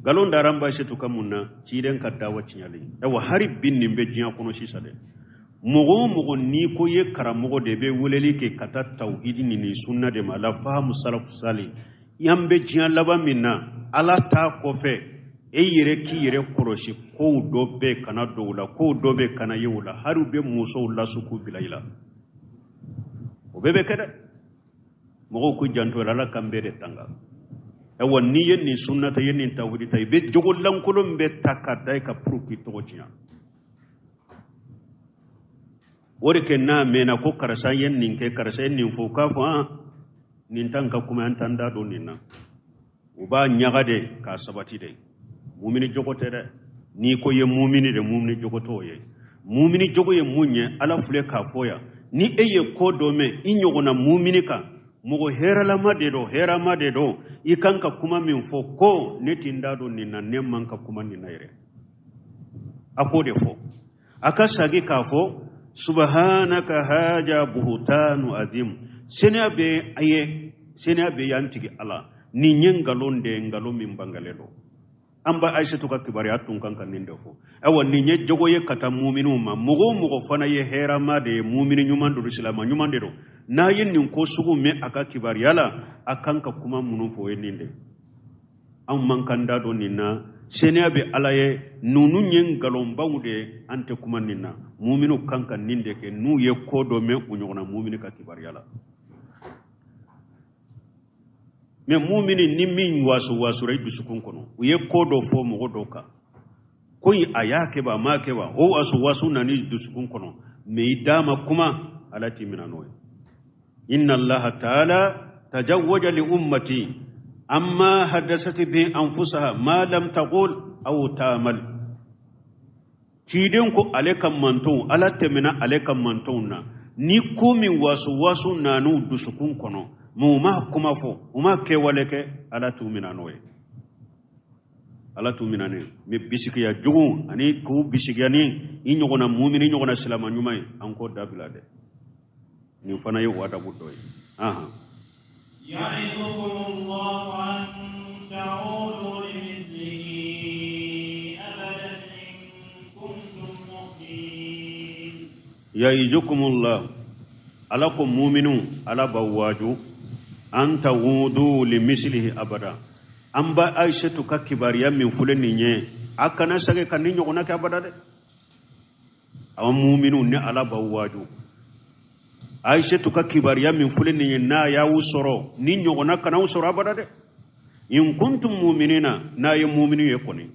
Nkalon dara an ba Asetu kan mun na? Ciden ka dawa tiɲɛlen. Ayiwa, hari bi nin bɛ diɲɛ kɔnɔ sisan dɛ. Mɔgɔ o mɔgɔ n'i ko i ye karamɔgɔ de bɛ weleli kɛ ka taa tawhidi ni nin sunna de ma, la fahamu salafu sali, an bɛ diɲɛ laban min na, Ala ta kɔfɛ, e yɛrɛ k'i yɛrɛ kɔlɔsi. Kow dɔ bɛ kana don u la, kow dɔ bɛ kana ye u la, hali u bɛ musow lasu k'u bila i la, o bɛɛ bɛ kɛ dɛ. Mɔgɔw k'u janto la, Ala k'an bɛɛ de tanga. Ayiwa, n'i ye nin sunna ta, i ye nin tawhidi ta, i bɛ jogo lankolon bɛɛ ta ka da i kan pour k'i tɔgɔ tiɲɛ. O de kɛ n'a mɛnna ko karisa ye nin kɛ, karisa ye nin fɔ, u k'a fɔ an nin t'an ka kuma, an t'an da don nin na. U b'a ɲaga de k'a sabati de. Mumini jogo tɛ dɛ. N'i ko i ye mumini de, mumini jogo t'o ye. Mumini jogo ye mun ye? Ala filɛ k'a fɔ yan, ni e ye ko dɔ mɛn i ɲɔgɔnna mumini kan, mɔgɔ hɛrɛlama de don, hɛrɛma de don, i kan ka kuma min fɔ ko ne tɛ n da don nin na, ne man ka kuma nin na yɛrɛ, a k'o de fɔ. A ka sagi k'a fɔ subhanaka haja buhutanu azim, seniya bɛ a ye, seniya bɛ y'an tigi Ala, nin ye nkalon de ye, nkalon min bangalen don. An ba Aisatu ka kibaruya tun kan ka nin de fɔ. Ayiwa, nin ye jogo ye ka taa muminiw ma. Mɔgɔ o mɔgɔ fana ye hɛrɛma de ye, mumini ɲuman don, silama ɲuman de don, n'a ye nin ko sugu mɛn a ka kibaruya la, a kan ka kuma minnu fɔ, o ye nin de ye. Anw man k'an da don nin na, seniya bɛ Ala ye, ninnu ye nkalonbaw de ye, an tɛ kuma nin na. Muminiw kan ka nin de kɛ n'u ye ko dɔ mɛn u ɲɔgɔnna mumini ka kibaruya la. Mɛ mumini ni min wasu wasura i dusukun kɔnɔ, u ye ko dɔ fɔ mɔgɔ dɔ kan, ko in a y'a kɛ ba, a m'a kɛ ba, o wasu wasu nana i dusukun kɔnɔ, mɛ i da ma kuma, Ala t'i minɛ n'o ye. Inna Allaha ta'ala tajawwaja li ummati amma haddasat bi anfusaha ma lam taqul aw ta'mal. Ciden ko ale ka mantonw, Ala tɛmɛna ale ka mantonw na ni ko min wasu wasu nan'u dusukun kɔnɔ, mɛ u ma kuma fɔ, u ma kɛwale kɛ, Ala t'u minɛ n'o ye, Ala t'u minɛ n'o ye. Mɛ bisigiya jugu ani k'u bisigiya ni i ɲɔgɔnna mumini, ɲɔgɔnna silama ɲuman ye, an k'o dabila dɛ. Nin fana ye o adabu dɔ ye. Ahan. Ya'idukumullahu an ta'udu limithlihi abadan in kuntum mu'minin. Ya'idukumullahu, Ala ko muminu, Ala b'aw waaju, an ta'udu limislihi abada, an ba Aisatu ka kibaruya min filɛ nin ye, a kana segin ka nin ɲɔgɔnna kɛ abada dɛ. Aw muminu, ni Ala b'aw waaju, Aisatu ka kibaruya min filɛ nin ye, n'a y'aw sɔrɔ, nin ɲɔgɔnna kana aw sɔrɔ abada dɛ. In kuntum muminina, n'a ye muminu ye kɔni,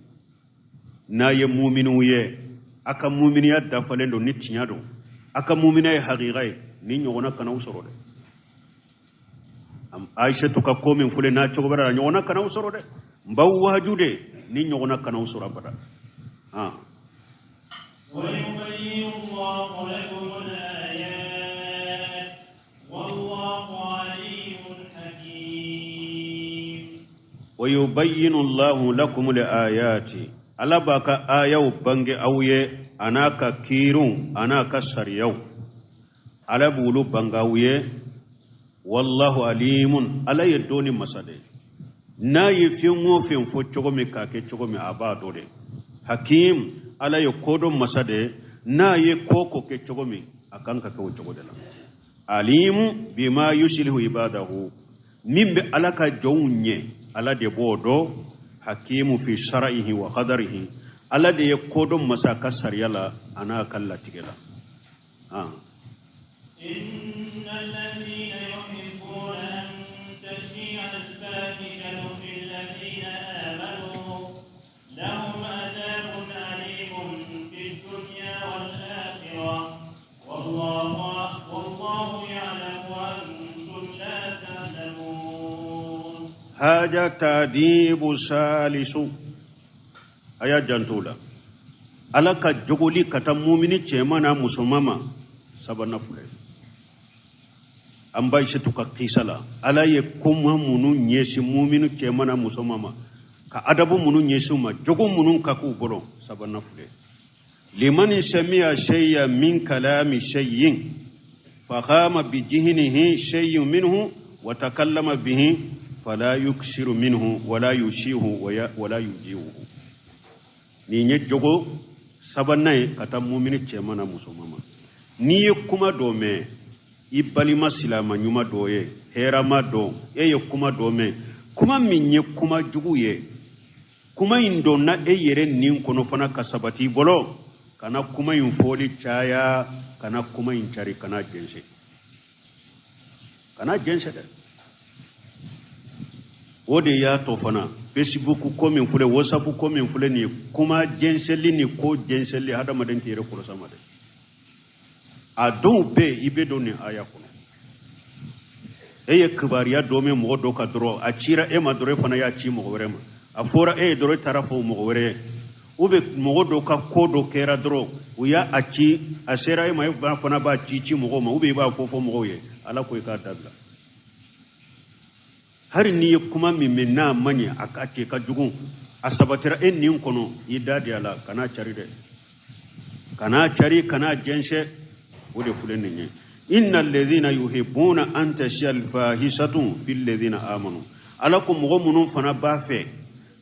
n'a ye muminu ye, a ka muminiya dafalen don, ni tiɲɛ don, a ka muminiya ye hakika ye, nin ɲɔgɔnna kana aw sɔrɔ dɛ. Aishatu ka ko min filɛ n'a cogo bɛrɛ la ɲɔgɔnna kana aw sɔrɔ dɛ n b'aw waaju de ni ɲɔgɔnna kana aw sɔrɔ abada. Wa yubayyinu Allahu lakum al-ayati, Ala b'a ka ayaw bange aw ye, a n'a ka kiiriw, a n'a ka sariyaw, Ala b'olu bange aw ye. Wallahu alimun, Ala ye dɔnni masa de ye. N'a ye fɛn o fɛn fɔ cogo min k'a kɛ cogo min, a b'a dɔn de. Hakim, Ala ye kodɔn masa de ye. N'a ye ko ko kɛ cogo min, a kan ka kɛ o cogo de la. Alimu bima yuslihu ibadahu, min bɛ Ala ka jɔnw ɲɛ, Ala de b'o dɔn. Hakimu fi shar'ihi wa qadarihi, Ala de ye kodɔn masa a ka sariya la, a n'a ka latigɛ la. إن الذين يحبون أن تشيع الفاحشة في الذين آمنوا لهم عذاب أليم في الدنيا والآخرة والله يعلم وأنتم لا تعلمون. هذا تأديب ثالث, a y'a janto la, Ala ka jogoli ka taa mumini cɛman n'a musoman ma sabanan filɛ. An ba Aisatu ka kisa la, Ala ye kuma minnu ɲɛsin mumini cɛman n'a musoman ma, ka adabu minnu ɲɛsin u ma, jogo minnu ka k'u bolo, sabanan filɛ. Liman sami'a shay'a min kalami shay'in fahama bi jihnihi shay'un minhu wa takallama bihi fala yuksiru minhu wala yushihu wala yujihu. Nin ye jogo sabanan ye ka taa mumini cɛman n'a musoman ma. N'i ye kuma dɔ mɛn i balima silama ɲuman dɔ ye, hɛrɛma dɔ, e ye kuma dɔ mɛn, kuma min ye kuma jugu ye, kuma in donna e yɛrɛ nin kɔnɔ fana ka sabati i bolo, kana kuma in fɔli caya, kana kuma in cari, kana jɛnsɛn, kana jɛnsɛn dɛ. O de y'a to fana Facebook ko min filɛ, WhatsApp ko min filɛ nin ye, kuma jɛnsɛnli ni ko jɛnsɛnli, hadamaden k'i yɛrɛ kɔlɔsi a ma dɛ. A dɔw bɛ yen, i bɛ don nin aya kɔnɔ, e ye kibaruya dɔ mɛn mɔgɔ dɔ ka dɔrɔn, a cira e ma dɔrɔn, e fana y'a ci mɔgɔ wɛrɛ ma, a fɔra e ye dɔrɔn, e taara fɔ mɔgɔ wɛrɛ ye, ou bien mɔgɔ dɔ ka ko dɔ kɛra dɔrɔn, u y'a a ci, a sera e ma, e fana b'a ci ci mɔgɔw ma, ou bien i b'a fɔ fɔ mɔgɔw ye. Ala ko i k'a dabila. Hali n'i ye kuma min mɛn n'a ma ɲɛ, a ka cɛ ka jugu, a sabatira e nin kɔnɔ, i da di a la, kana cari dɛ, kana cari, kana jɛnsɛn. O de filɛ nin ye. Inna alladhina yuhibbuna an tashia alfahisatu fi alladhina amanu, Ala ko mɔgɔ minnu fana b'a fɛ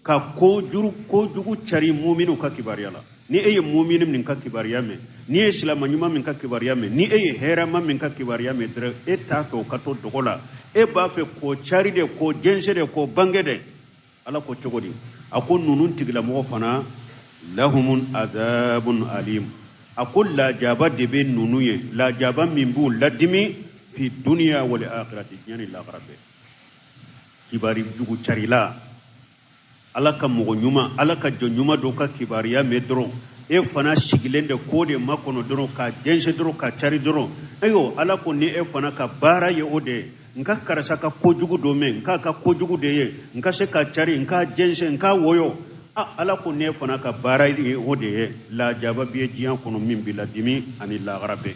ka kojugu cari muminiw ka kibaruya la, ni e ye mumini min ka kibaruya mɛn, n'i ye silama ɲuman min ka kibaruya mɛn, ni e ye hɛrɛma min ka kibaruya mɛn dɔrɔn, e t'a fɛ o ka to dogo la, e b'a fɛ k'o cari de, k'o jɛnsɛn de, k'o bange de. Ala ko cogo di? A ko ninnu tigilamɔgɔ fana, lahumun adabun alim, a ko lajaba de bɛ ninnu ye, lajaba min b'u ladimi, fi duniya wal akhirati, diɲɛ ni lahara bɛɛ. Kibari jugu carila, Ala ka mɔgɔ ɲuman, Ala ka jɔn ɲuman dɔ ka kibaruya mɛn dɔrɔn, e fana sigilen de k'o de makɔnɔ dɔrɔn, ka jɛnsɛn dɔrɔn, ka cari dɔrɔn. Ayiwa, Ala ko ni e fana ka baara ye o de ye, n ka karisa ka kojugu dɔ mɛn, n k'a ka kojugu de ye, n ka se ka cari, n k'a jɛnsɛn, n k'a wɔyɔ, a Ala ko ne fana ka baara ye o de ye, lajaba b'i ye diɲɛ kɔnɔ min b'i ladimi ani lahara bɛɛ.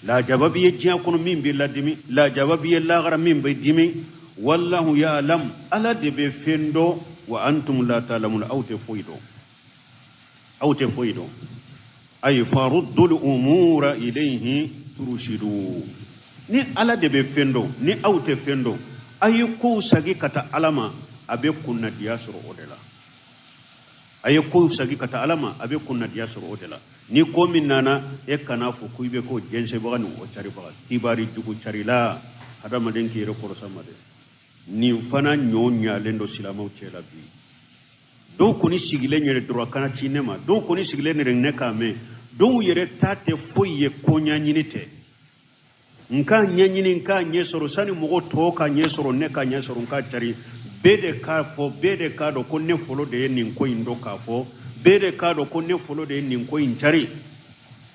Lajaba b'i ye diɲɛ kɔnɔ min b'i ladimi, lajaba b'i ye lahara min b'i dimi. Wallahu ya'lam, Ala de bɛ fɛn dɔn, wa antum la ta'lamun, aw tɛ foyi dɔn, aw tɛ foyi dɔn. Ay faruddul umura ilayhi turushidu, ni Ala de bɛ fɛn dɔn, ni aw tɛ fɛn dɔn, a ye kow sagi ka taa Ala ma, a bɛ kunnadiya sɔrɔ o de la. A ye kow sagi ka taa Ala ma, a bɛ kunnadiya sɔrɔ o de la. Ni ko min nana, e kana fɔ ko i bɛ k'o jɛnsɛnbaga ni o caribaga, kibari jugu carila, hadamaden k'i yɛrɛ kɔlɔsi a ma dɛ. Nin fana ɲɔ ɲalen don silamɛw cɛ la bi. Dɔw kɔni sigilen yɛrɛ dɔrɔn, a kana ci ne ma, dɔw kɔni sigilen yɛrɛ ne k'a mɛn, dɔw yɛrɛ ta tɛ foyi ye ko ɲɛɲini tɛ, n k'a ɲɛɲini, n k'a ɲɛ sɔrɔ sani mɔgɔ tɔw ka ɲɛ sɔrɔ, ne ka ɲɛ sɔrɔ, n k'a cari, bɛɛ de k'a fɔ, bɛɛ de k'a dɔn ko ne fɔlɔ de ye nin ko in dɔn k'a fɔ, bɛɛ de k'a dɔn ko ne fɔlɔ de ye nin ko in cari.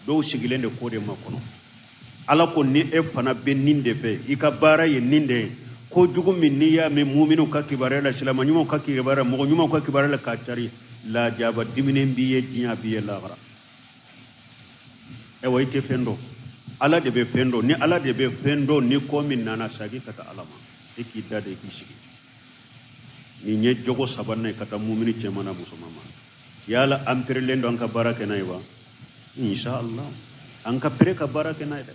Dɔw sigilen de ko de ma kɔnɔ. Ala ko ni e fana bɛ nin de fɛ, i ka baara ye nin de ye, ko jugu min n'i y'a mɛn muminw ka kibaruya la, silama ɲumanw ka kibaruya la, mɔgɔ ɲumanw ka kibaruya la k'a cari, lajaba diminen b'i ye diɲɛ, b'i ye lahara. Ayiwa, i tɛ fɛn dɔn, Ala de bɛ fɛn dɔn. Ni Ala de bɛ fɛn dɔn, ni ko min nana, sagi ka taa Ala ma, e k'i da de, k'i sigi. Nin ye jogo sabanan ye ka taa mumini cɛman n'a musoman ma. Yala an perelen don an ka baara kɛ n'a ye wa? Inshallah, an ka pere ka baara kɛ n'a ye dɛ.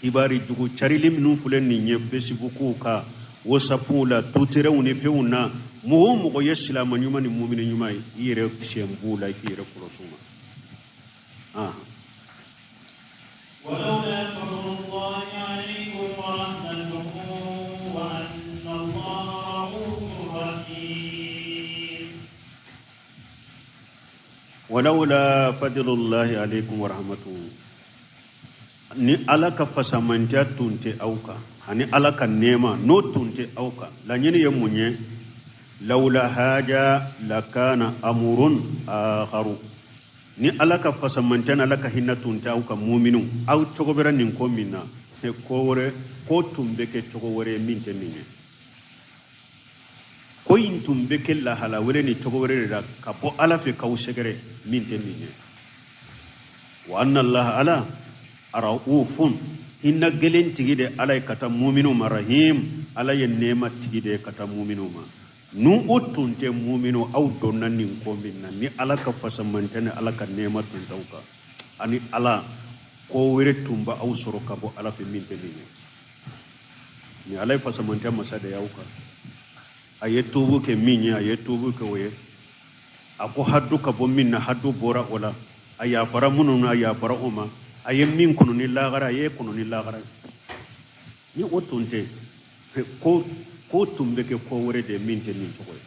Kibari jugu carili minnu filɛ nin ye Facebook kan, WhatsApp la, Twitterw ni fɛnw na, mɔgɔ o mɔgɔ ye silama ɲuman ni mumini ɲuman ye, i yɛrɛ sen b'u la, i k'i yɛrɛ kɔlɔsi u ma. Walawla fadlullahi alaikum wa rahmatuhu, ni Ala ka fasamandiya tun tɛ aw kan ani Ala ka nɛɛma n'o tun tɛ aw kan, laɲini ye mun ye? Lawla haja lakana amurun akharu, ni Ala ka fasamandiya ni Ala ka hinɛ tun tɛ aw kan, muminu, aw cogo bɛra nin ko min na, ko wɛrɛ ko tun bɛ kɛ cogo wɛrɛ ye min tɛ nin ye. Ko in tun bɛ kɛ lahala wɛrɛ ni cogo wɛrɛ de la ka bɔ Ala fɛ k'aw sɛgɛrɛ min tɛ nin ye. Wa anna Allah, Ala raufun, hinɛ gɛlɛn tigi de Ala ye ka taa muminu ma, rahim, Ala ye nɛɛma tigi de ye ka taa muminu ma. N'u o tun tɛ, muminu, aw donna nin ko min na, ni Ala ka fasamandiya ni Ala ka nɛɛma tun t'aw kan ani Ala, ko wɛrɛ tun b'aw sɔrɔ ka bɔ Ala fɛ min tɛ nin ye. Ni Ala ye fasamandiya masa de y'aw kan, a ye tuubu kɛ min ye, a ye tuubu kɛ o ye. A ko hadu ka bɔ min na, hadu bɔra o la. A yafara minnu na, a yafara o ma. A ye min kɔnɔ ni lagara, a ye kɔnɔ ni lagara ye. Ni o tun tɛ, ko ko tun bɛ kɛ ko wɛrɛ de ye min tɛ nin cogo ye.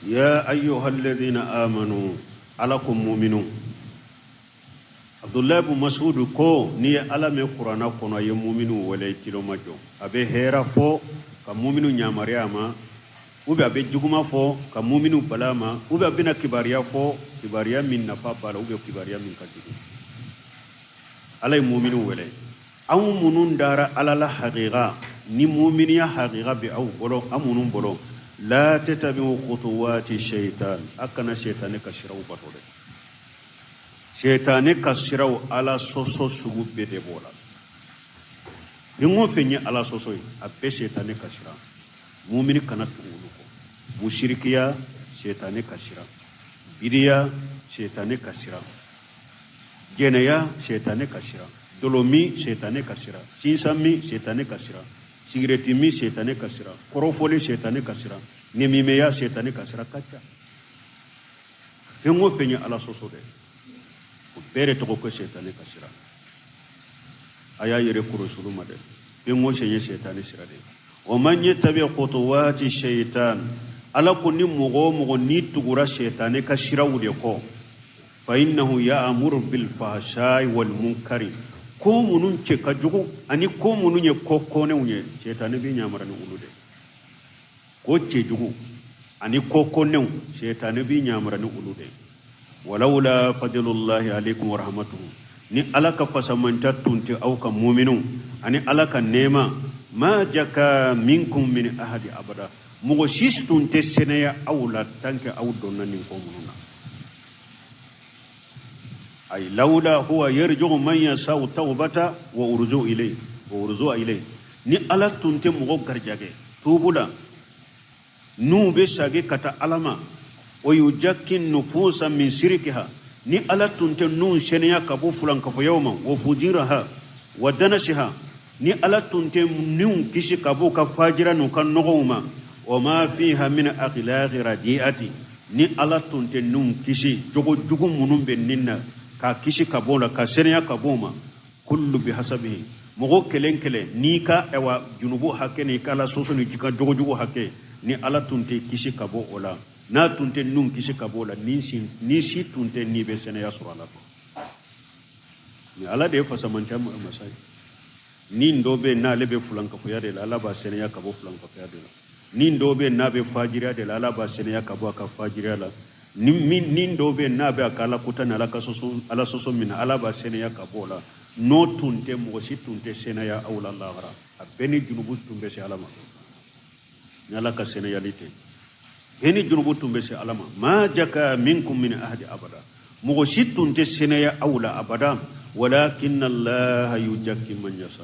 Ya ayyuhalladhina amanu, Ala ko muminu. Abdullahi bin Mas'ud ko n'i ye Ala mɛn kuranna kɔnɔ a ye muminu wele, i tulo majɔ. A bɛ hɛra fɔ ka muminu yamaruya a ma, ou bien a bɛ juguma fɔ ka muminu bala a ma, ou bien a bɛna kibaruya fɔ, kibaruya min nafa b'a la, ou bien kibaruya min ka jugu. Ala ye muminu wele, aw minnu dara Ala la haqiqa, ni muminiya haqiqa bɛ aw bolo, aw minnu bolo, la tatabi'u khutuwati shaitan, a kana shaitane ka siraw bato dɛ. Shaitane ka siraw, Ala sɔsɔ sugu bɛɛ de b'o la. Fɛn o fɛn ye Ala sɔsɔ ye, a bɛɛ shaitane ka sira. Mumini kana tugu olu kɔ. Musirikiya, shaitane ka sira. Bidiya, shaitane ka sira. Jɛnɛya, sɛtanɛ ka sira. Dɔlɔmin, sɛtanɛ ka sira. Sinsanmin, sɛtanɛ ka sira. Sigirɛtimin, sɛtanɛ ka sira. Kɔrɔfɔli, sɛtanɛ ka sira. Nɛmimɛya, sɛtanɛ ka sira ka ca. Fɛn o fɛn ye Ala sɔsɔ dɛ, o bɛɛ de tɔgɔ ko sɛtanɛ ka sira. A y'a yɛrɛ kɔlɔsi olu ma dɛ. Fɛn o fɛn ye sɛtanɛ sira de ye. Wa man yattabi khutuwati shaitan, Ala ko ni mɔgɔ o mɔgɔ n'i tugura sɛtanɛ ka siraw de kɔ, fa innahu ya'muru bil fahsha'i wal munkari, ko minnu cɛ ka jugu ani ko minnu ye ko kɔnɛw ye, sɛtanɛ b'i yamara ni olu de. Ko cɛjugu ani ko kɔnɛw, sɛtanɛ b'i yamara ni olu de. Walawla fadlullahi alaikum wa rahmatuhu, ni Ala ka fasamanta tun tɛ aw kan muminu ani Ala ka nɛɛma, ma jaka minkum min ahadi abada, mɔgɔ si tun tɛ sɛnɛya aw la tant que aw donna nin ko minnu na. Ay lawla huwa yarju'u man yasa'u tawbata wa urju ilayhi wa urzu ilayhi, ni Ala tun tɛ mɔgɔ garijɛgɛ tuubu la n'u bɛ sagi ka taa Ala ma, wa yuzakki nufusa min sirikiha, ni Ala tun tɛ n'u sɛnɛya ka bɔ fulankafoyaw ma, wa fujiraha wa danasiha. Ni Ala tun tɛ ninw kisi ka bɔ u ka fajira n'u ka nɔgɔw ma, wa ma fiha min akhlaqi radiati, ni Ala tun tɛ ninw kisi jogo jugu minnu bɛ nin na, k'a kisi ka bɔ o la, ka saniya ka bɔ o ma. Kullu bihasabihi, mɔgɔ kelen kelen n'i ka ɛwa junubu hakɛ n'i ka Ala sɔsɔ n'i ka jogo jugu hakɛ, ni Ala tun tɛ kisi ka bɔ o la, n'a tun tɛ ninw kisi ka bɔ o la, ni si tun tɛ n'i bɛ sɛnɛya sɔrɔ Ala fɛ. Ni Ala de ye fasamantiya masa ye. Ni dɔ bɛ yen n'ale bɛ fulankafoya de la, Ala b'a sɛnɛya ka bɔ fulankafoya de la. Ni dɔ bɛ yen n'a bɛ fajiriya de la, Ala b'a sɛnɛya ka bɔ a ka fajiriya la. Ni min, ni dɔ bɛ yen n'a bɛ a ka Ala kota ni Ala ka sɔsɔ, Ala sɔsɔ min na, Ala b'a sɛnɛya ka bɔ o la. N'o tun tɛ, mɔgɔ si tun tɛ sɛnɛya aw la lahara. A bɛɛ ni junubu tun bɛ se Ala ma. Ni Ala ka sɛnɛyali tɛ, bɛɛ ni junubu tun bɛ se Ala ma. Ma jaka minkum min ahadi abada, mɔgɔ si tun tɛ sɛnɛya aw la abada. Walakin allaha yuzakki man yasha,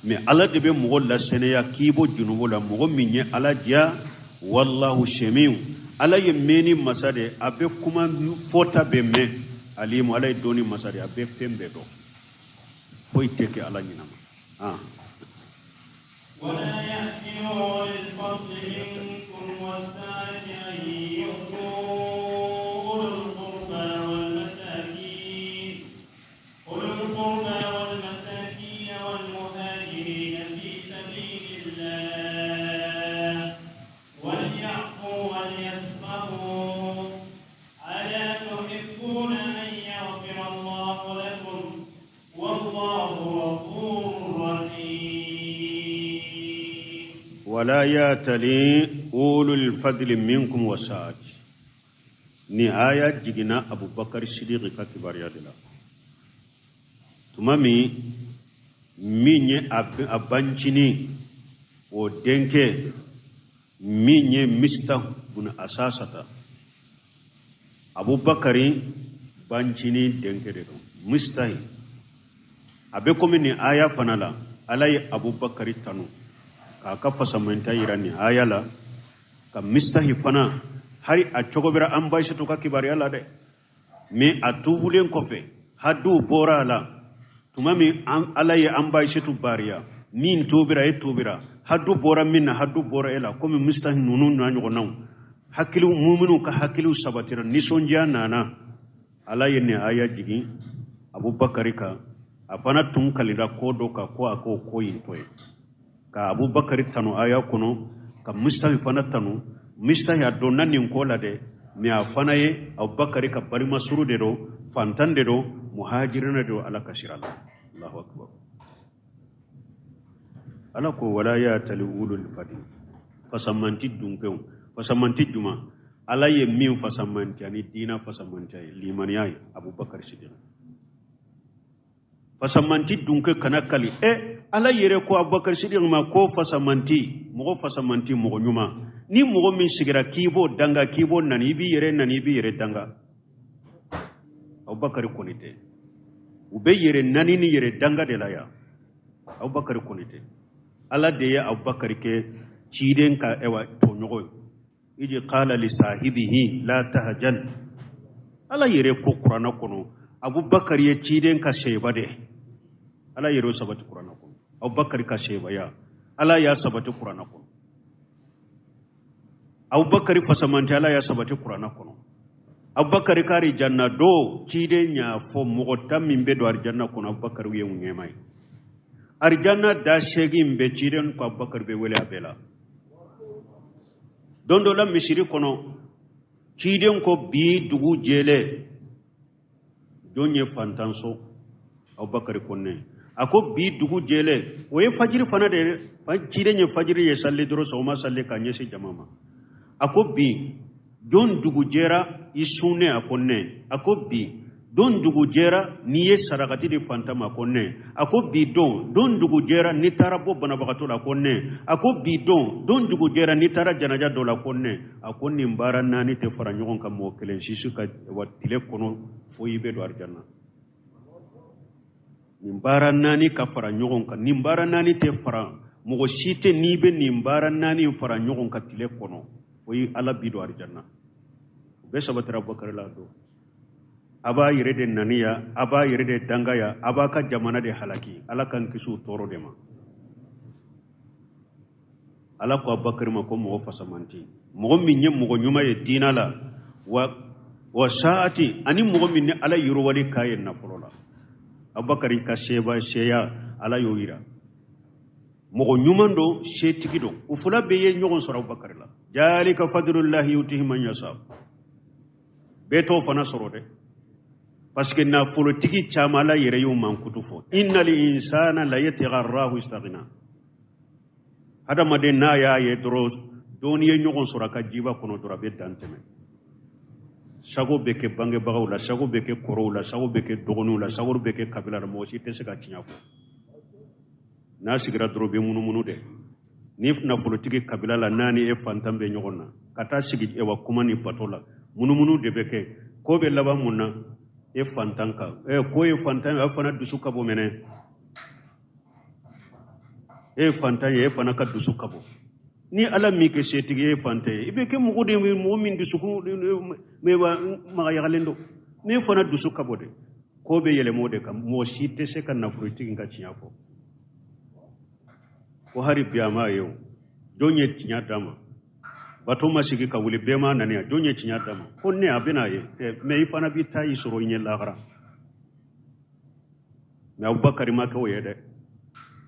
mais Ala de bɛ mɔgɔ lasɛnɛya k'i bɔ junubu la, mɔgɔ min ye Ala diya. Wallahu samiu, Ala ye mɛnni masa de, a bɛ kuma fɔta bɛ mɛn. Alimu, Ala ye dɔnni masa de, a bɛ fɛn bɛɛ dɔn, foyi tɛ kɛ Ala ɲinama. Ah. ولا يأت أولو الفضل منكم والسعة أن يؤتوا أولي القربى والمساكين أولي القربى والمساكين والمهاجرين في سبيل الله وليعفوا وليصفحوا ألا تحبون أن يغفر الله لكم والله غفور رحيم. ولا يأتل أولو الفضل منكم والسعة. Ni aya jiginna Abubakar Sidiki ka kibaruya de la. Tuma min min ye a bancinin o denkɛ min ye Mistah bun Asasata, Abubakari bancinin denkɛ de don Mistahi. A bɛ komi nin aya fana la, Ala ye Abubakari tanu k'a ka fasamanta yira nin aya la, ka Mistahi fana hari a cogo bɛra an ba Aisatu ka kibaruya la dɛ. Mais a tubulen kɔfɛ, hadu bɔra a la tuma min, Ala ye an ba Aisatu bariya min tubira, e tubira, hadu bɔra min na, hadu bɔra e la. Komi Mistahi ninnu n'a ɲɔgɔnnaw hakiliw, muminu ka hakiliw sabatira, nisɔndiya nana, Ala ye nin aya jigin Abubakari kan. A fana tun kalila ko dɔ kan ko a k'o ko in to yen, ka Abubakari tanu aya kɔnɔ, ka Mistahi fana tanu. Mistahi a donna nin ko la dɛ, mais a fana ye Abubakari ka balimasuru de don, fantan de don, muhajirina de don Ala ka sira la. Allahu akbar. Ala ko wala ya'tali ulul fadli, fasamanti dunkew, fasamanti juma, Ala ye min fasamantiya ni diina fasamantiya ye, limaniya ye, Abubakar Sidiki fasamanti dunke kana kali. E Ala yɛrɛ ko Abubakar Sidiki ma ko fasamanti, mɔgɔ fasamanti, mɔgɔ ɲuman. Ni mɔgɔ min sigira k'i b'o danga, k'i b'o nani, i b'i yɛrɛ nani, i b'i yɛrɛ danga. Abubakar kɔni tɛ. U bɛ yɛrɛ nani ni yɛrɛ danga de la yan. Abubakar kɔni tɛ. Ala de ye Abubakar kɛ ciden ka ɛwa tɔɲɔgɔn ye. Iji qala li sahibihi la tahjan. Ala yɛrɛ ko Kuranɛ kɔnɔ Abubakar ye ciden ka seba de. Ala yɛrɛ sabati Kuranɛ kɔnɔ Abubakar ka sebaya, Ala y'a sabati Kuranɛ kɔnɔ. Abubakar fasamanti, Ala y'a sabati Kuranɛ kɔnɔ. Abubakar ka arijanna don, ciden y'a fɔ mɔgɔ 10 min bɛ don arijanna kɔnɔ, Abubakar ye u ɲɛma ye. Arijanna da 8 bɛ, ciden ko Abubakar bɛ wele a bɛɛ la. Don dɔ la misiri kɔnɔ, ciden ko bi dugu jɛlen, jɔn ye fantan so? Abubakar ko ne. A ko bi dugu jɛlen, o ye fajiri fana de ye. Ciden ye fajiri ye sali dɔrɔn, sɔgɔma sali ka ɲɛsin jama ma. A ko bi jɔn dugu jɛra i sunnen? A ko ne. A ko bi don dugu jɛra n'i ye sarakati di fantan ma? A ko ne. A ko bi don dugu jɛra n'i taara bɔ banabagatɔ la? A ko ne. A ko bi don dugu jɛra n'i taara janaja dɔ la? A ko ne. A ko nin baara 4 tɛ fara ɲɔgɔn kan mɔgɔ kelen sisi ka wa tile kɔnɔ fo i bɛ don arijanna. Nin baara 4 ka fara ɲɔgɔn kan, nin baara 4 tɛ fara mɔgɔ si tɛ, n'i bɛ nin baara 4 fara ɲɔgɔn kan tile kɔnɔ fo i Ala bi don arijanna. O bɛɛ sabatira Abubakar la. Don a b'a yɛrɛ de naniya, a b'a yɛrɛ de dangaya, a b'a ka jamana de halaki. Ala k'an kisi o tɔɔrɔ de ma. Ala ko Abubakari ma ko mɔgɔ fasamanti, mɔgɔ min ye mɔgɔ ɲuman ye diina la, wa saati, ani mɔgɔ min ni Ala yiriwali k'a ye nafolo la. Abubakari ka seba seya Ala y'o yira. Mɔgɔ ɲuman don, setigi don. U fila bɛɛ ye ɲɔgɔn sɔrɔ Abubakari la. Jalika fadlullahi yutihi man yasa. Bɛɛ t'o fana sɔrɔ dɛ, parce que nafolotigi caman Ala yɛrɛ y'u mankutu fɔ. Innal insana la yatgha rahu istaghna. Hadamaden n'a y'a ye dɔrɔn dɔɔni ye ɲɔgɔn sɔrɔ a ka jiba kɔnɔ dɔrɔn, a bɛ dan tɛmɛ. Sago bɛ kɛ bangebagaw la, sago bɛ kɛ kɔrɔw la, sago bɛ kɛ dɔgɔninw la, sago bɛ kɛ kabila la, mɔgɔ si tɛ se ka tiɲɛ fɔ. N'a sigira dɔrɔn, bɛ munumunu dɛ. Ni nafolotigi kabila la, n'a ni e fantan bɛ ɲɔgɔn na, ka taa sigi ewa kuma ni bato la, munumunu de bɛ kɛ. Ko bɛ laban mun na? E fantan kan ɛ, ko ye fantan ye, a fana dusu ka bon mɛnɛ. E ye fantan ye, e fana ka dusu ka bon. Ni Ala m'i kɛ setigi ye, e fantan ye, i bɛ kɛ mɔgɔ de ye, mɔgɔ min dusukun magayagalen don. N'e fana dusu ka bon de, ko bɛ yɛlɛma o de kan. Mɔgɔ si tɛ se ka nafolotigi ka tiɲɛ fɔ ko hari bi a m'a ye. O jɔn ye tiɲɛ d'a ma? Bato ma sigi ka wuli, bɛɛ ma nani, jɔn ye tiɲɛ d'a ma? Ko ne a bɛna ye, mɛ i fana bɛ taa i sɔrɔ i ɲɛ lahara. Mɛ Abubakari ma kɛ o ye dɛ.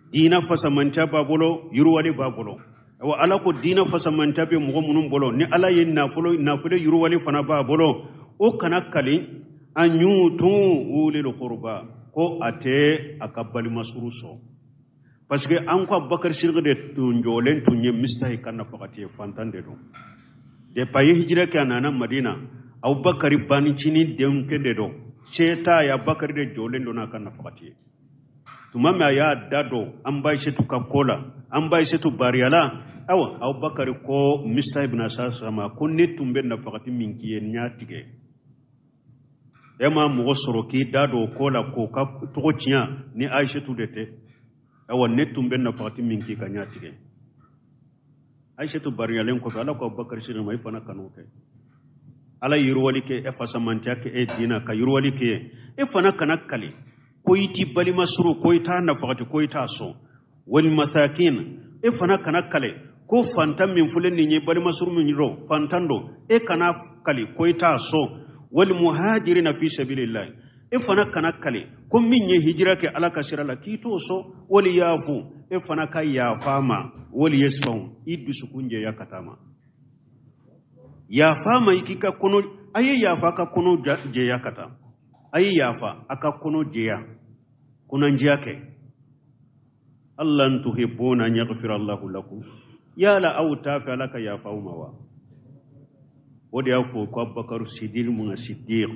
Diina fasamantya b'a bolo, yiriwali b'a bolo. Awa, Ala ko diina fasamantya bɛ mɔgɔ minnu bolo, ni Ala ye nafolo yiriwali fana b'a bolo, o kana kali an yutu ulil qurba ko a tɛ a ka balima suru sɔn, parce que an ko Abubakar Sidiki de tun jɔlen tun ye Mistahi ka nafakati ye. Fantan de don. Depuis a ye hijira kɛ, a nana Madina, Abubakar banicinin denkɛ de don, se t'a ye, Abubakar de jɔlen don n'a ka nafakati ye. Tuma min a y'a da don an ba Ayisetu ka ko la, an ba Ayisetu bariyala, awa, Abubakar ko Mistahi ibn Asasa ma ko ne tun bɛ nafakati min k'i ye, n y'a tigɛ. E ma mɔgɔ sɔrɔ k'i da don o ko la k'o ka tɔgɔ tiɲɛ ni Ayisetu de tɛ. Awa, ne tun bɛ nafakati min k'i kan, n y'a tigɛ. Ayisetu bariyalen kɔfɛ, Ala ko Abubakar Sidiki ma, i fana kan'o kɛ. Ala yiriwali kɛ e, fasamantiya kɛ e diina ka yiriwali kɛ, e fana kana kali ko i t'i balima suru, ko i t'a nafakati, ko i t'a sɔn. Wal masakin, e fana kana kale ko fantan min filɛ nin ye, balima suru min don, fantan don, e kana kali ko i t'a sɔn. Wal muhajirina fi sabilillah, e fana kana kale ko min ye hijira kɛ Ala ka sira la, k'i t'o sɔn. Wali yafu, e fana ka yafa ma. Wali yasfahu, i dusukun jɛya ka taa ma, yafa ma, i k'i ka kɔnɔ, a ye yafa ka kɔnɔ jɛya ka taa, a ye yafa a ka kɔnɔ jɛya, kɔnɔnjɛya kɛ. Ala tuhibbuna an yaghfira Allahu lakum, yala aw t'a fɛ Ala ka yafa aw ma wa? O de y'a fɔ ko Abubakar Sidiki mun ka Sidiq,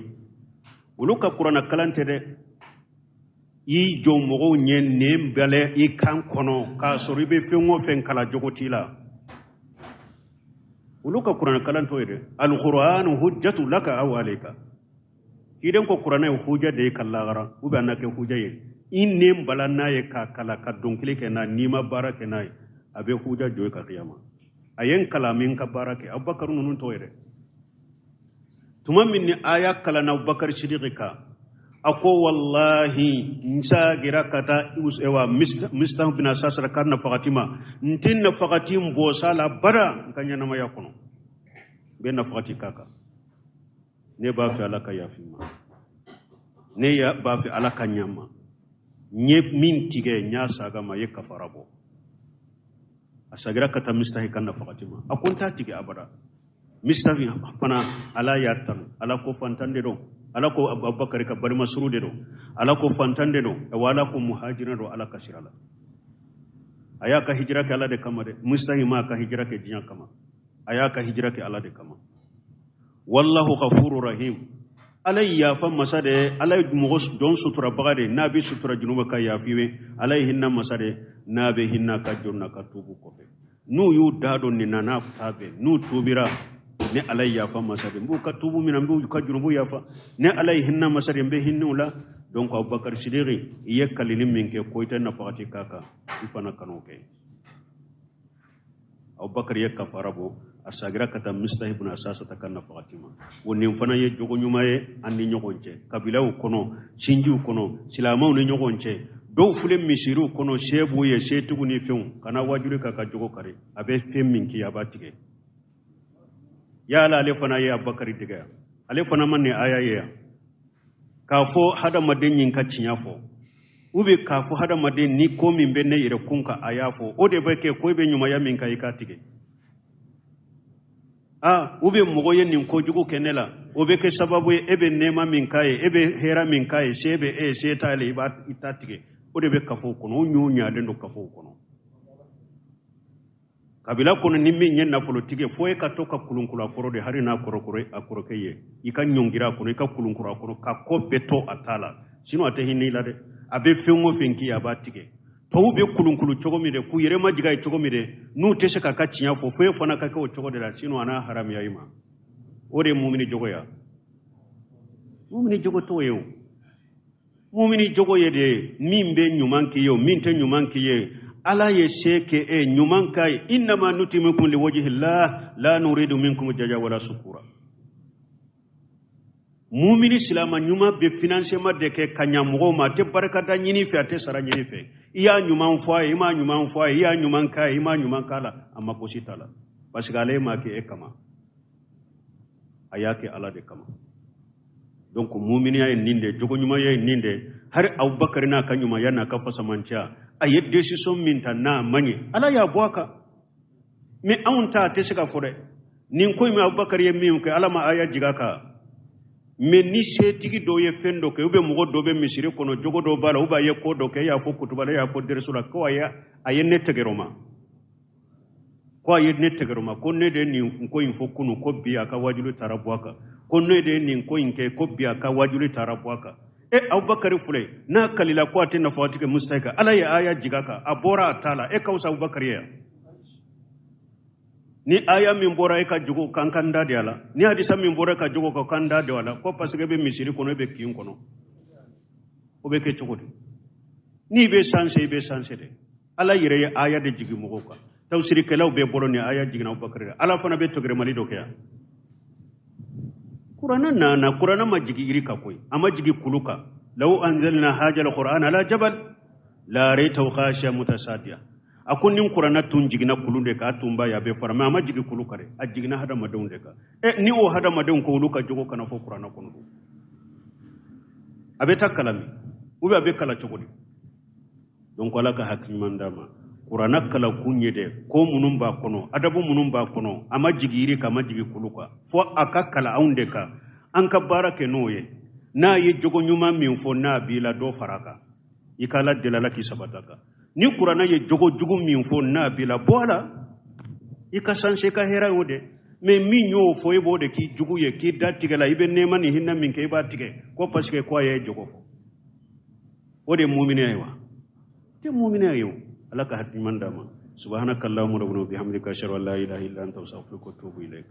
olu ka kuranna kalan tɛ dɛ. I jɔ mɔgɔw ɲɛ, nɛn bɛlɛ i kan kɔnɔ, k'a sɔrɔ i bɛ fɛn o fɛn kalan, jogo t'i la. Olu ka kuranna kalan t'o ye dɛ. Alquran hujjatu laka aw alayka. Ciden ko kuranɛ ye huja de ye ka lagara, u bɛ a na kɛ huja ye. I nɛn bala n'a ye k'a kalan ka dɔnkili kɛ n'a, n'i ma baara kɛ n'a ye, a bɛ huja jɔ i ka kiyama. A ye n kalan min ka baara kɛ, Abubakar ninnu t'o ye dɛ. Tuma min ni aya kalanna Abubakar Sidiki kan, a ko wallahi, n sagira ka taa ewa Mistah bin Asasara ka nafakati ma, n tɛ nafakati n bɔsa la bada n ka ɲɛnamaya kɔnɔ, n bɛ nafakati k'a kan. Ne b'a fɛ Ala ka yafa n ma, ne b'a fɛ Ala ka ɲa n ma. N ye min tigɛ, n y'a saga ma, ye kafara bɔ. A sagira ka taa Mistahi ka nafakati ma, a ko n t'a tigɛ abada. Mistahi fana, Ala y'a tanu. Ala ko fantan de don, Ala ko Abubakar ka balima suru de don, Ala ko fantan de don, wa Ala ko muhajira don Ala ka sira la. A y'a ka hijira kɛ Ala de kama dɛ. Mistahi ma a ka hijira kɛ diɲɛ kama, a y'a ka hijira kɛ Ala de kama. Wallahu ghafuru rahim, Ala ye yafa masa de, Ala ye mɔgɔ jɔn suturabaga de, n'a bɛ sutura junuba ka yafi ye. Ala ye hinɛ masa de, n'a bɛ hinɛ ka jɔn na ka tubu kɔfɛ. N'u y'u da don nin na, n'a ta bɛn, n'u tubira, ni Ala ye yafa masa de, n b'u ka tubu minɛ, n b'u ka junubu yafa. Ni Ala ye hinɛ masa de, n bɛ hinɛ u la. Donc Abubakar Sidiki, i ye kalili min kɛ ko i tɛ nafakati k'a kan, i fana kan'o kɛ. Abubakar ye kafara bɔ, a sagira ka taa Mistah ibn Asasa ka nafakati ma. O nin fana ye jogo ɲuman ye an ni ɲɔgɔn cɛ, kabilaw kɔnɔ, sinjiw kɔnɔ, silamɛw ni ɲɔgɔn cɛ. Dɔw filɛ misiriw kɔnɔ, se b'u ye, setigiw ni fɛnw, kana wajuli k'a ka jogo kari. A bɛ fɛn min k'i ye, a b'a tigɛ. Yala ale fana ye Abubakari dege yan? Ale fana ma nin aya ye yan k'a fɔ hadamaden ɲin ka tiɲɛ fɔ, ou bien k'a fɔ hadamaden ni ko min bɛ ne yɛrɛ kun kan, a y'a fɔ, o de bɛ kɛ ko i bɛ ɲumanya min kan, i k'a tigɛ. Aa, ou bien mɔgɔ ye nin kojugu kɛ ne la, o bɛ kɛ sababu ye e bɛ nɛɛma min k'a ye, e bɛ hɛrɛ min k'a ye, se bɛ e ye, se t'ale, i b'a i ta tigɛ. O de bɛ kafow kɔnɔ, o ɲɔ ɲalen don kafow kɔnɔ. Kabila kɔnɔ, ni min ye nafolotigi ye, fo e ka to ka kulunkulu a kɔrɔ de, hali n'a kɔrɔkɔrɔ a kɔrɔkɛ ye, i ka ɲɔngiri a kɔnɔ, i ka kulunkulu a kɔrɔ, ka ko bɛɛ to a ta la. Sinon a tɛ hinɛ i la dɛ. A bɛ fɛn o fɛn k'i ye, a b'a tigɛ. Tɔw bɛ kulunkulu cogo min de, k'u yɛrɛ majigin a ye cogo min de, n'u tɛ se k'a ka tiɲɛ fɔ, fo e fana ka kɛ o cogo de la, sinon a n'a haramiya i ma. O de ye mumini jogo ya. Mumini jogo t'o ye. O mumini jogo ye de, min bɛ ɲuman k'i ye, o min tɛ ɲuman k'i ye, Ala ye se kɛ e ɲuman k'a ye. Innama nutimukum liwajhillah la nuridu minkum jaza wala sukura. Mumini silama ɲuman bɛ financement de kɛ ka ɲa mɔgɔw ma. A tɛ barikada ɲini fɛ, a tɛ sara ɲini fɛ. I y'a ɲuman fɔ a ye, i m'a ɲuman fɔ a ye, i y'a ɲuman k'a ye, i m'a ɲuman k'a la, a mako si t'a la, parce que ale m'a kɛ e kama, a y'a kɛ Ala de kama. Donc muminiya ye nin de, jogo ɲumanya ye nin de. Hari Abubakar n'a ka ɲumanya n'a ka fasamanciya, a ye décision min ta n'a ma ɲɛ, Ala y'a bɔ a kan. Mais anw ta, a tɛ se ka fɔ dɛ. Nin ko in, Abubakar ye min kɛ, Ala ma aya jigin a kan. Mais ni setigi dɔw ye fɛn dɔ kɛ, ou bien mɔgɔ dɔ bɛ misiri kɔnɔ, jogo dɔ b'a la, ou bien a ye ko dɔ kɛ, e y'a fɔ kutuba la, e y'a fɔ dɛrɛso la ko a ye ne tɛgɛrɛ ma, ko a ye ne tɛgɛrɛ ma, ko ne de ye nin ko in fɔ kunu, ko bi a ka wajuli taara bɔ a kan, ko ne de ye nin ko in kɛ, ko bi a ka wajuli taara bɔ a kan. E, Abubakari filɛ, n'a kalila ko a tɛ nafa tigɛ musa kan, Ala ye aya jigin a kan, a bɔra a ta la. E ka fisa Abubakari ye yan? Ni aya min bɔra e ka jogo kan, kan da de a la. Ni hadisa min bɔra e ka jogo kan, kan da de a la, ko parce que e bɛ misiri kɔnɔ, e bɛ kin kɔnɔ. O bɛ kɛ cogo di? N'i bɛ changer, i bɛ changer de. Ala yɛrɛ ye aya de jigin mɔgɔw kan. Tafsirikɛlaw bɛɛ bɔra ni aya jiginna Abubakari la. Ala fana bɛ tɔgɛrɛmali dɔ kɛ yan. Kuranɛ nana, kuranɛ ma jigin yiri kan koyi, a ma jigin kulu kan. Law anzalna hadha alquran ala jabal la ra'aytahu khashi'an mutasaddiya. A ko ni kuranɛ tun jiginna kulu de kan, a tun b'a ye a bɛ fara. Mais a ma jigin kulu kan dɛ, a jiginna hadamadenw de kan. Ɛ, ni o hadamadenw ko olu ka jogo kana fɔ kuranɛ kɔnɔ dun, a bɛ taa kalan min, ou bien a bɛ kalan cogo di? Donc Ala ka hakili ɲuman d'a ma. Kuranɛ kalan kun ye dɛ, ko minnu b'a kɔnɔ, adabu minnu b'a kɔnɔ, a ma jigin yiri kan, a ma jigin kulu kan, fo a ka kalan anw de kan, an ka baara kɛ n'o ye. N'a ye jogo ɲuman min fɔ, n'a b'i la, dɔ fara a kan, i ka Ala deli, Ala k'i sabata kan. Ni kuranɛ ye jogo jugu min fɔ, n'a b'i la, bɔ a la, i ka changer, ka hɛrɛ y'o de. Mais min y'o fɔ, i b'o de k'i jugu ye, k'i da tigɛ la. I bɛ nɛɛma ni hinɛ min kɛ, i b'a tigɛ, ko parce que ko a ye jogo fɔ. O de ye muminiya ye wa? Tɛ muminiya ye o. Ala ka hakili ɲuman d'a ma. Subhanaka allahumma rabbana wa bihamdika, ashhadu an la ilaha illa anta, astaghfiruka wa atubu ilayk.